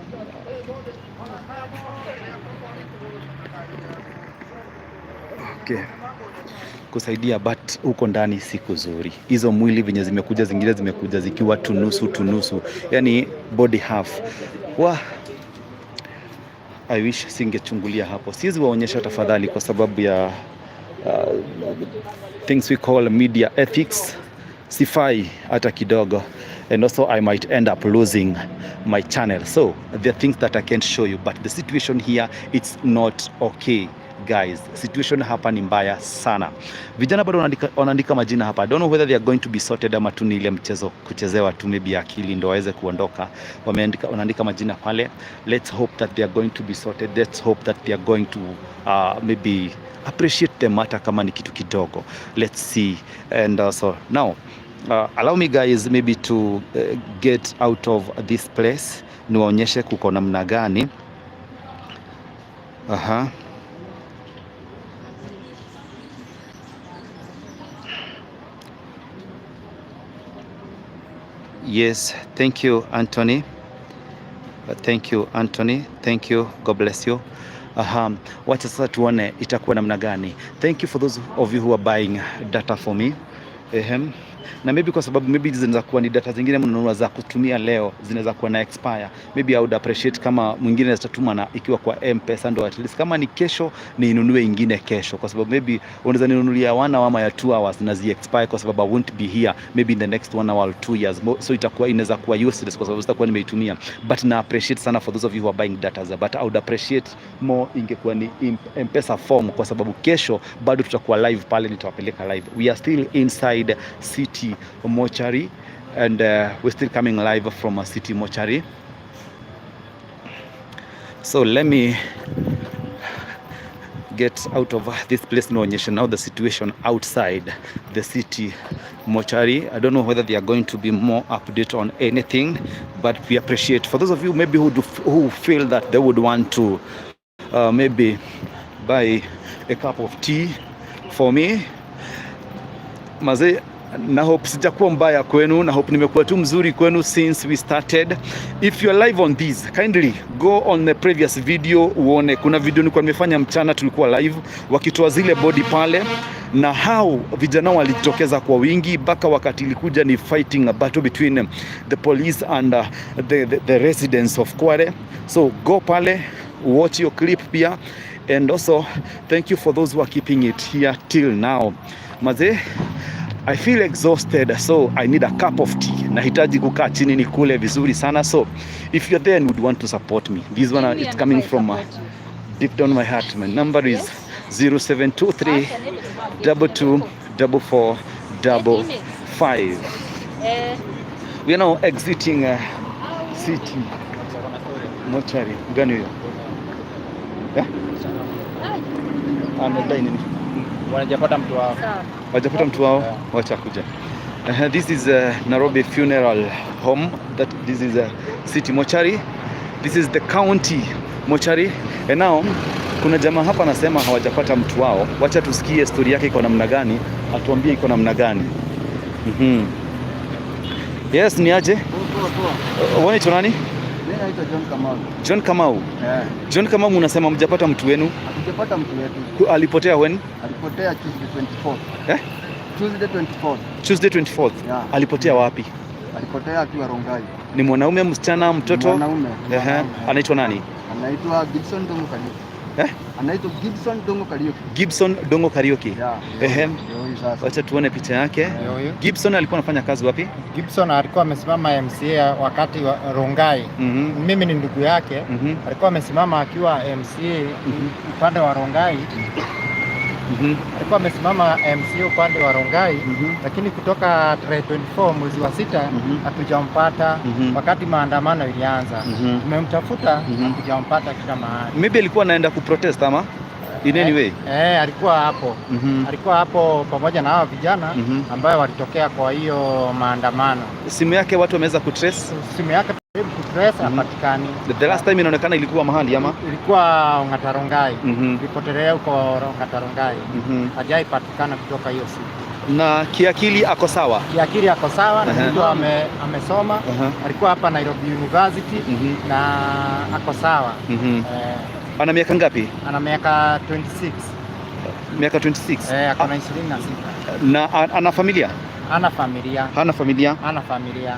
Okay, kusaidia, but huko ndani si kuzuri. Hizo mwili venye zimekuja, zingine zimekuja zikiwa tunusu tunusu, yani body half. Wa I wish singechungulia hapo. Siwezi waonyesha tafadhali, kwa sababu ya things we call media ethics. Sifai hata kidogo, and also I might end up losing my channel. So there are things that I can't show you, but the situation here, it's not okay, guys. Situation hapa ni mbaya sana. Vijana bado wanaandika majina hapa. I don't know whether they are going to be sorted ama tu ni ile mchezo kuchezewa tu maybe akili ndo waweze kuondoka. Wanaandika majina pale. Let's hope that they are going to be sorted. Let's hope that they are going to maybe appreciate them hata kama ni kitu kidogo. Let's see. And so now allow me, guys, maybe to get out of this place niwaonyeshe kuko namna gani. Aha. Yes, thank you, Anthony. Thank you, Anthony. Thank you. God bless you. Aha. Wacha sasa tuone itakuwa namna gani. Thank you for those of you who are buying data for me. Ehem. Na maybe kwa sababu maybe zinaweza kuwa ni data zingine mnanunua za kutumia leo, zinaweza kuwa na expire. Maybe I would appreciate kama mwingine zitatuma na ikiwa kwa M-Pesa, ndo at least kama ni kesho niinunue ingine kesho, kwa sababu maybe unaweza ninunulia 1 hour ama ya 2 hours na zi expire, kwa sababu I won't be here maybe in the next 1 hour or 2 years. So itakuwa inaweza kuwa useless kwa sababu sitakuwa nimeitumia. But na appreciate sana for those of you who are buying data, but I would appreciate more ingekuwa ni M-Pesa form, kwa sababu kesho bado tutakuwa live pale, nitawapeleka live. We are still inside City Mortuary and we're still coming live from a City Mortuary. So let me get out of this place, nionyeshe now the situation outside the City Mortuary. I don't know whether they are going to be more update on anything, but we appreciate for those of you maybe who feel that they would want to maybe buy a cup of tea for me. Maze, na hope sijakuwa mbaya kwenu, na hope nimekuwa tu mzuri kwenu since we started. If you are live on this, kindly go on the previous video uone kuna video nilikuwa nimefanya mchana, tulikuwa live wakitoa zile body pale na how vijana walijitokeza kwa wingi mpaka wakati ilikuja ni fighting a battle between the police and the residents of Kware. So go pale, watch your clip pia, and also thank you for those who are keeping it here till now. Maze, I feel exhausted, so I need a cup of tea. Nahitaji kukaa chini nikule vizuri sana. So if you're there and would want to support me, this one is coming from deep down my heart. My number is 0723 22 44 55. We are now exiting City Mortuary. Gani huyo? Yeah? Anadai nini? Wanajapata mtu wao. Wajapata mtu wao, wacha kuja. This is Nairobi Funeral Home. That this is a City Mortuary. This is the county mortuary. And now kuna jamaa hapa anasema hawajapata mtu wao. Wacha tusikie story yake iko namna gani, atuambie iko namna gani. Yes, ni aje? Poa. Wewe unaitwa nani? Mimi naitwa John Kamau. John Kamau. Eh, John Kamau, unasema mjapata mtu wenu? Hatujapata mtu wetu. Alipotea when? Alipotea Tuesday 24th. Eh? Tuesday 24th. Tuesday 24th. Yeah. Alipotea wapi? Alipotea akiwa Rongai. Ni mwanaume, msichana, mtoto? Mwanaume. Ehe. Mwanaume. Anaitwa nani? Anaitwa Gibson Dongo Kariuki. Eh? Anaitwa Gibson Dongo Kariuki. Gibson Dongo Kariuki. Yeah. Ehe. Ndio huyu sasa. Wacha tuone picha yake. Ndio huyu. Gibson alikuwa anafanya kazi wapi? Gibson alikuwa amesimama MCA wakati wa Rongai. Mimi ni ndugu yake. Alikuwa amesimama akiwa MCA upande wa Rongai. Alikuwa amesimama MCA upande wa Rongai, lakini kutoka tarehe 24 mwezi wa sita hatujampata. Wakati maandamano ilianza, tumemtafuta, hatujampata kila mahali. Maybe alikuwa anaenda kuprotest ama in any way. Eh, alikuwa hapo. Alikuwa hapo pamoja na hawa vijana ambayo walitokea kwa hiyo maandamano. Simu yake watu wameweza kutrace? Simu yake karibu kutrace, hapatikani. The last time inaonekana ilikuwa mahali ama? Ilikuwa Ongata Rongai. Ilipotelea huko Ongata Rongai. Hajaipatikana kutoka hiyo siku. Na kiakili ako sawa? Kiakili ako sawa, na mtu amesoma. Alikuwa hapa Nairobi University na ako sawa. Eh, Ana miaka ngapi? Ana miaka 26. Miaka 26. Eh, ako na 26. Na ana familia? Ana familia. Hana familia? Ana familia.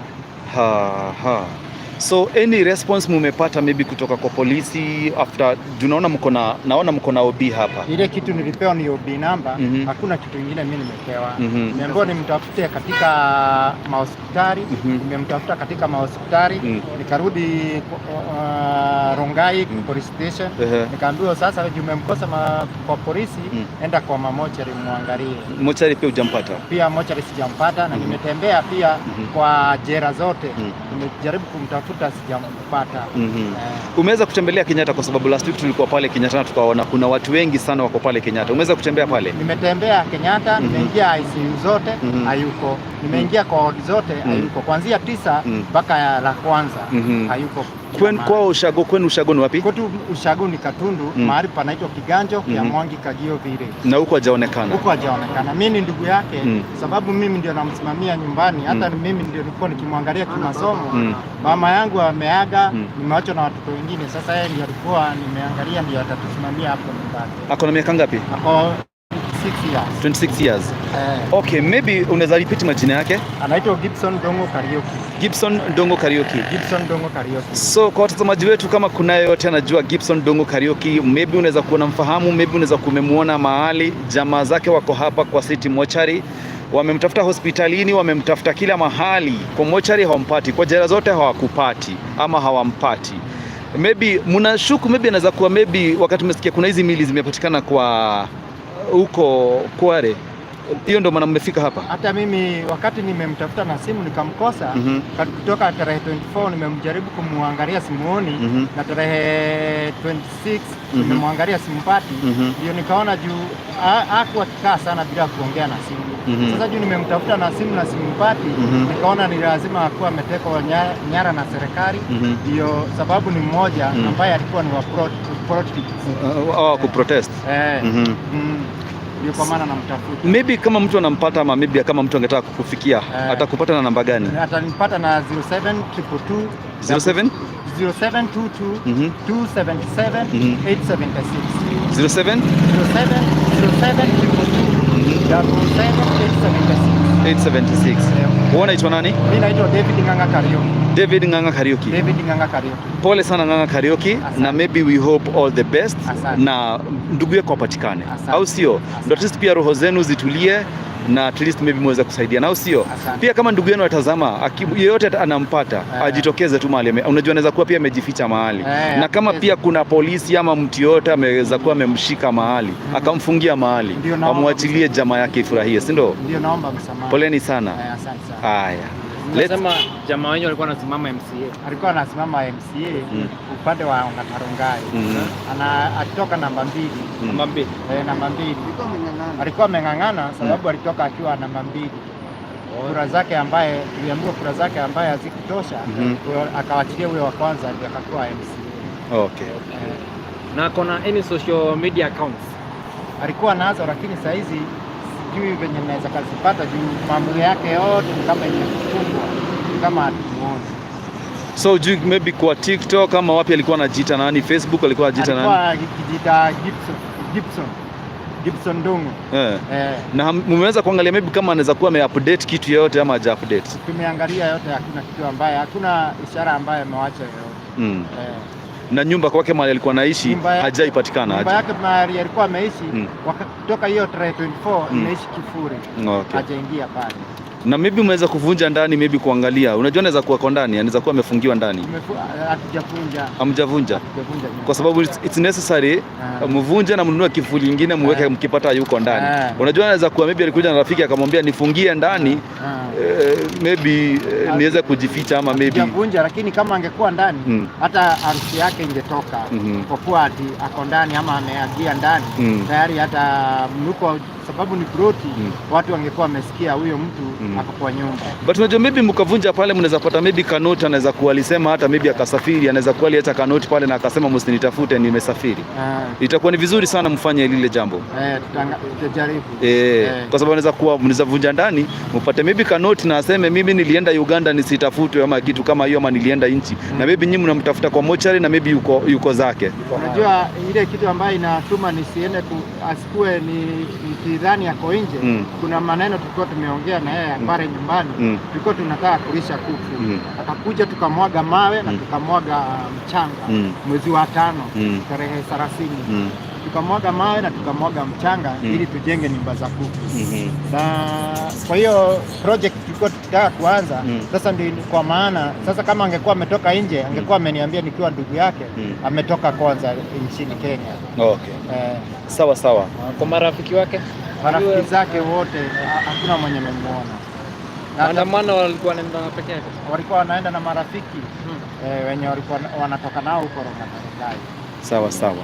Ha, ha. So any response mumepata maybe kutoka kwa polisi after, tunaona mko na, naona mko na OB hapa. Ile kitu nilipewa ni OB number, hakuna kitu ingine mimi nimepewa. Nimeambiwa nimtafute katika mahospitali, nimemtafuta katika mahospitali, nikarudi Rongai police station, nikaambiwa sasa juu umemkosa kwa polisi, enda kwa mamochari muangalie. Mochari pia hujampata? Pia mochari sijampata na nimetembea pia kwa jera zote, nimejaribu kumtafuta sijampata. Umeweza kutembelea Kenyatta? Kwa sababu last week tulikuwa pale Kenyatta na tukaona kuna watu wengi sana wako pale Kenyatta. Umeweza kutembea pale? Nimetembea Kenyatta, nimeingia ICU zote, hayuko. Nimeingia kwa ward zote, hayuko. Kuanzia 9 mpaka la kwanza, hayuko. Kwao ushago, kwenu ushago ni wapi? Kwetu ushago ni Katundu, mahali panaitwa Kiganjo, Kiamwangi, Kagio Village. Na huko hajaonekana. Huko hajaonekana. Mimi ni ndugu yake, sababu mimi ndio namsimamia nyumbani, hata mimi ndio nilikuwa nikimwangalia kimasomo. Mama yangu ameaga, nimewachwa na watoto wengine. Sasa yeye ndio alikuwa nimeangalia, ndio atatusimamia hapo nyumbani. Ako na miaka ngapi? Ako 26 years. 26 years. Eh. Okay, maybe unaweza repeat majina yake? Anaitwa Gibson Ndung'u Kariuki. Gibson Ndung'u Kariuki. Gibson Ndung'u Kariuki. So kwa watazamaji wetu, kama kuna yeyote anajua Gibson Ndung'u Kariuki, maybe unaweza kuwa unamfahamu, maybe unaweza kumemuona mahali. Jamaa zake wako hapa kwa City Mortuary, wamemtafuta hospitalini, wamemtafuta kila mahali, kwa mochari hawampati, kwa jela zote hawakupati ama hawampati. Maybe mnashuku, maybe anaweza kuwa, maybe wakati umesikia kuna hizi mili zimepatikana kwa huko Kware, hiyo ndio maana mmefika hapa. Hata mimi wakati nimemtafuta na simu nikamkosa. Kutoka tarehe 24 nimemjaribu kumwangalia simuoni, na tarehe 26 nimemwangalia simpati. Ndio nikaona juu hakuwa akikaa sana bila kuongea na simu. Sasa juu nimemtafuta na simu na simpati, nikaona ni lazima akuwa ametekwa nyara na serikali. Ndio sababu ni mmoja ambaye alikuwa ni wa politics. Kuprotest. Eh. Ndio kwa maana namtafuta. Maybe kama mtu anampata ama maybe kama mtu angetaka kukufikia, atakupata na namba gani? Atanipata na 0722 07 0722 277 876. 07 07 0722 77876. 876. Wewe unaitwa nani? Mimi naitwa David Ng'ang'a Kariuki. David Ng'ang'a Kariuki. David Ng'ang'a Kariuki. Pole sana Ng'ang'a Kariuki, na maybe we hope all the best. Asante. Na ndugu yako apatikane, Asante. au sio? Ndio at least pia roho zenu zitulie na at least maybe muweze kusaidiana, au sio? Asante. Pia kama ndugu yenu atazama, yeyote anampata, ajitokeze tu mahali. Unajua anaweza kuwa pia amejificha mahali, na kama pia kuna polisi ama mtu yoyote ameweza kuwa amemshika mahali, akamfungia mahali, Ndio naomba amwachilie jamaa yake ifurahie, si ndio? Ndio naomba msamaha. Poleni sana. Eh, asante sana. Haya. Let's Unasema jamaa wenyu alikuwa anasimama MCA. Alikuwa anasimama MCA upande wa Ongata Rongai. Ana alitoka namba 2. Namba 2. Eh, namba 2. Alikuwa ameng'ang'ana sababu alitoka akiwa namba 2. Kura zake ambaye tuliambiwa kura zake ambaye hazikutosha, akawachilia huyo wa kwanza ndio akakuwa MCA. Okay. Na kona any social media accounts? Alikuwa nazo lakini saa hizi sijui venye naweza kazipata juu mambo yake yote ni kama imefungwa, ni kama hatumuoni. So juu maybe kwa TikTok ama wapi alikuwa anajiita nani? Facebook alikuwa anajiita nani? Alikuwa akijiita Gibson Ndung'u. Eh. Eh. Na mmeweza kuangalia maybe kama anaweza kuwa ameupdate kitu yoyote ama haja update? Tumeangalia yote, hakuna kitu ambaye, hakuna ishara ambayo amewacha yoyote. Eh. Na nyumba kwake mahali alikuwa anaishi hajaipatikana. Nyumba yake mahali alikuwa ameishi kutoka hiyo tarehe 24 imeishi kifuri. Okay. Hajaingia pale. Na maybe umeweza kuvunja ndani, maybe kuangalia. Unajua anaweza kuwa kwa ndani, anaweza kuwa amefungiwa ndani. Hatujavunja. Hamjavunja. Hatujavunja nyumba. Kwa sababu it's necessary mvunje na mnunue kifuli ingine muweke mkipata yuko ndani. Unajua anaweza kuwa maybe alikuja na rafiki akamwambia nifungie ndani, maybe niweze kujificha ama maybe Hatujavunja, lakini kama angekuwa ndani hata harufu yake ingetoka. Kwa kuwa ati ako ndani ama ameagia ndani, tayari hata mnuko, sababu ni ploti, watu wangekuwa wamesikia huyo mtu ako kwa nyumba. But unajua maybe mkavunja pale mnaweza pata maybe kanoti, anaweza kuwa alisema hata maybe akasafiri, anaweza kuwa aliacha kanoti pale na akasema msinitafute nimesafiri. Itakuwa ni vizuri sana mfanye lile jambo. Tutajaribu. Kwa sababu anaweza kuwa mnaweza vunja ndani mpate maybe kanoti na aseme mimi nilienda Uganda nisitafutwe ama kitu kama hiyo, ama nilienda nchi. Na maybe nyinyi mnamtafuta kwa mochari na maybe yuko zake. Unajua ile kitu ambayo inatuma nisiende asikue ni nikidhani ako nje. Kuna maneno tulikuwa tumeongea na yeye pale nyumbani. Tulikuwa tunataka kulisha kuku. Akakuja tukamwaga mawe na tukamwaga mchanga mwezi wa 5 tarehe 30. Tukamwaga mawe na tukamwaga mchanga ili tujenge nyumba za kuku. Na kwa hiyo project tulikuwa tukitaka kuanza sasa, ndio kwa maana sasa kama angekuwa ametoka nje angekuwa ameniambia nikiwa ndugu yake ametoka kwanza nchini Kenya. Okay. Sawa sawa. Kwa marafiki wake? Marafiki zake wote hakuna mwenye amemuona. Maandamano walikuwa wanaenda peke yake? Walikuwa wanaenda na marafiki wenye walikuwa wanatoka nao huko Rongai. Sawa sawa.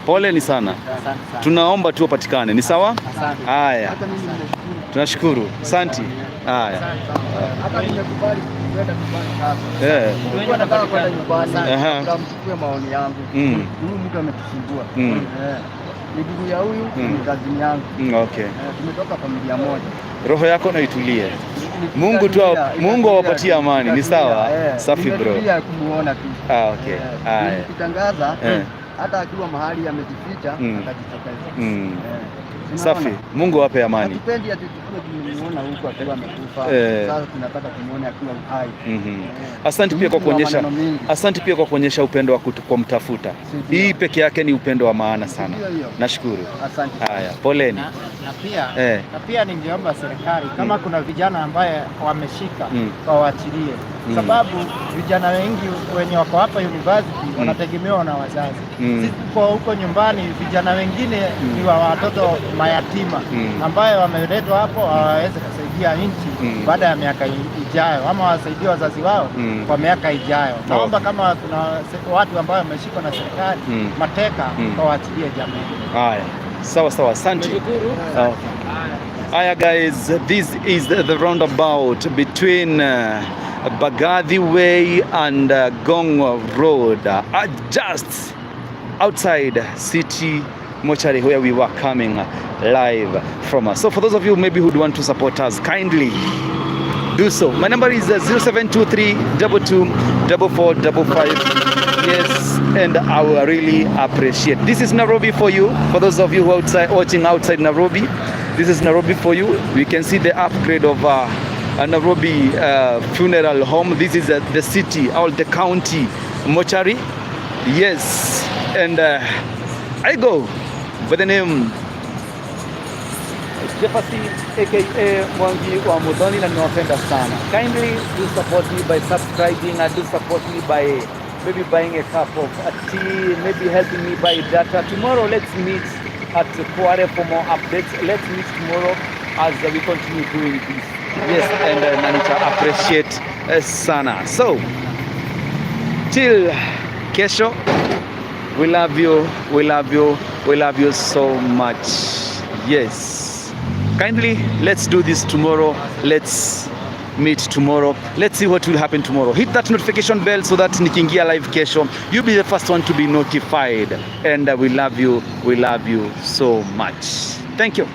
Pole ni sana. Asante sana. Tunaomba tu wapatikane. Ni sawa? Asante. Haya. Tunashukuru. Asante. Haya. Hata nimekubali kwenda nyumbani sasa. Nilikuwa nataka kwenda nyumbani. Nikamchukue maoni yangu. Huyu mtu ametusumbua. Ni ndugu ya huyu, ni kazini yangu. Okay. Tumetoka familia moja. Roho yako na itulie. Mungu tu, Mungu awapatie amani. Ni sawa? Safi bro. Nimetulia kumuona tu. Ah, okay. Haya. Nikitangaza Hata akiwa mahali amejificha atajitokeza. Eh. Safi. Mungu awape amani. Hatupendi ati tukue tumemuona huku akiwa amekufa. Sasa tunataka tumuone akiwa hai. Asante pia kwa Mtu wa kuonyesha maneno mingi. Asante pia kwa kuonyesha upendo wa kwa mtafuta. Hii peke yake ni upendo wa maana sana. Ndio hiyo. Nashukuru. Asante. Haya, poleni. Na pia na pia ningeomba serikali kama kuna vijana ambaye wameshika wawaachilie, sababu vijana wengi wenye wako hapa university wanategemewa na wazazi. Sisi tuko huko nyumbani, vijana wengine ni wa watoto mayatima ambayo wameletwa hapo waweze kusaidia nchi baada ya miaka ijayo, ama wasaidie wazazi wao kwa miaka ijayo. Naomba kama kuna watu ambao wameshikwa na serikali mateka, wawaachilie jamii. Haya. Sawa sawa, asante. Okay. Haya guys, this is the roundabout between Mbagathi Way and Ngong Road, just outside City Mortuary where we were coming live from. So for those of you maybe who'd want to support us, kindly do so. My number is 0723 22 4455. Yes, and I will really appreciate. This is Nairobi for you. For those of you who outside watching outside Nairobi, this is Nairobi for you. We can see the upgrade of a Nairobi funeral home. This is the city or the county mortuary. Yes, and I go by the name Jefferson aka Mwangi wa Muthoni na ninawapenda sana. Kindly do support me by subscribing and do support me by maybe buying a cup of a tea, maybe helping me buy data. Tomorrow let's meet at Kware for more updates. Let's meet tomorrow as we continue doing this. Yes, and na nita appreciate sana. So till kesho, we love you, we love you, we love you so much. Yes. Kindly, let's do this tomorrow. Let's meet tomorrow. Let's see what will happen tomorrow. Hit that notification bell so that nikiingia live kesho, you'll be the first one to be notified. And we love you. We love you so much. Thank you.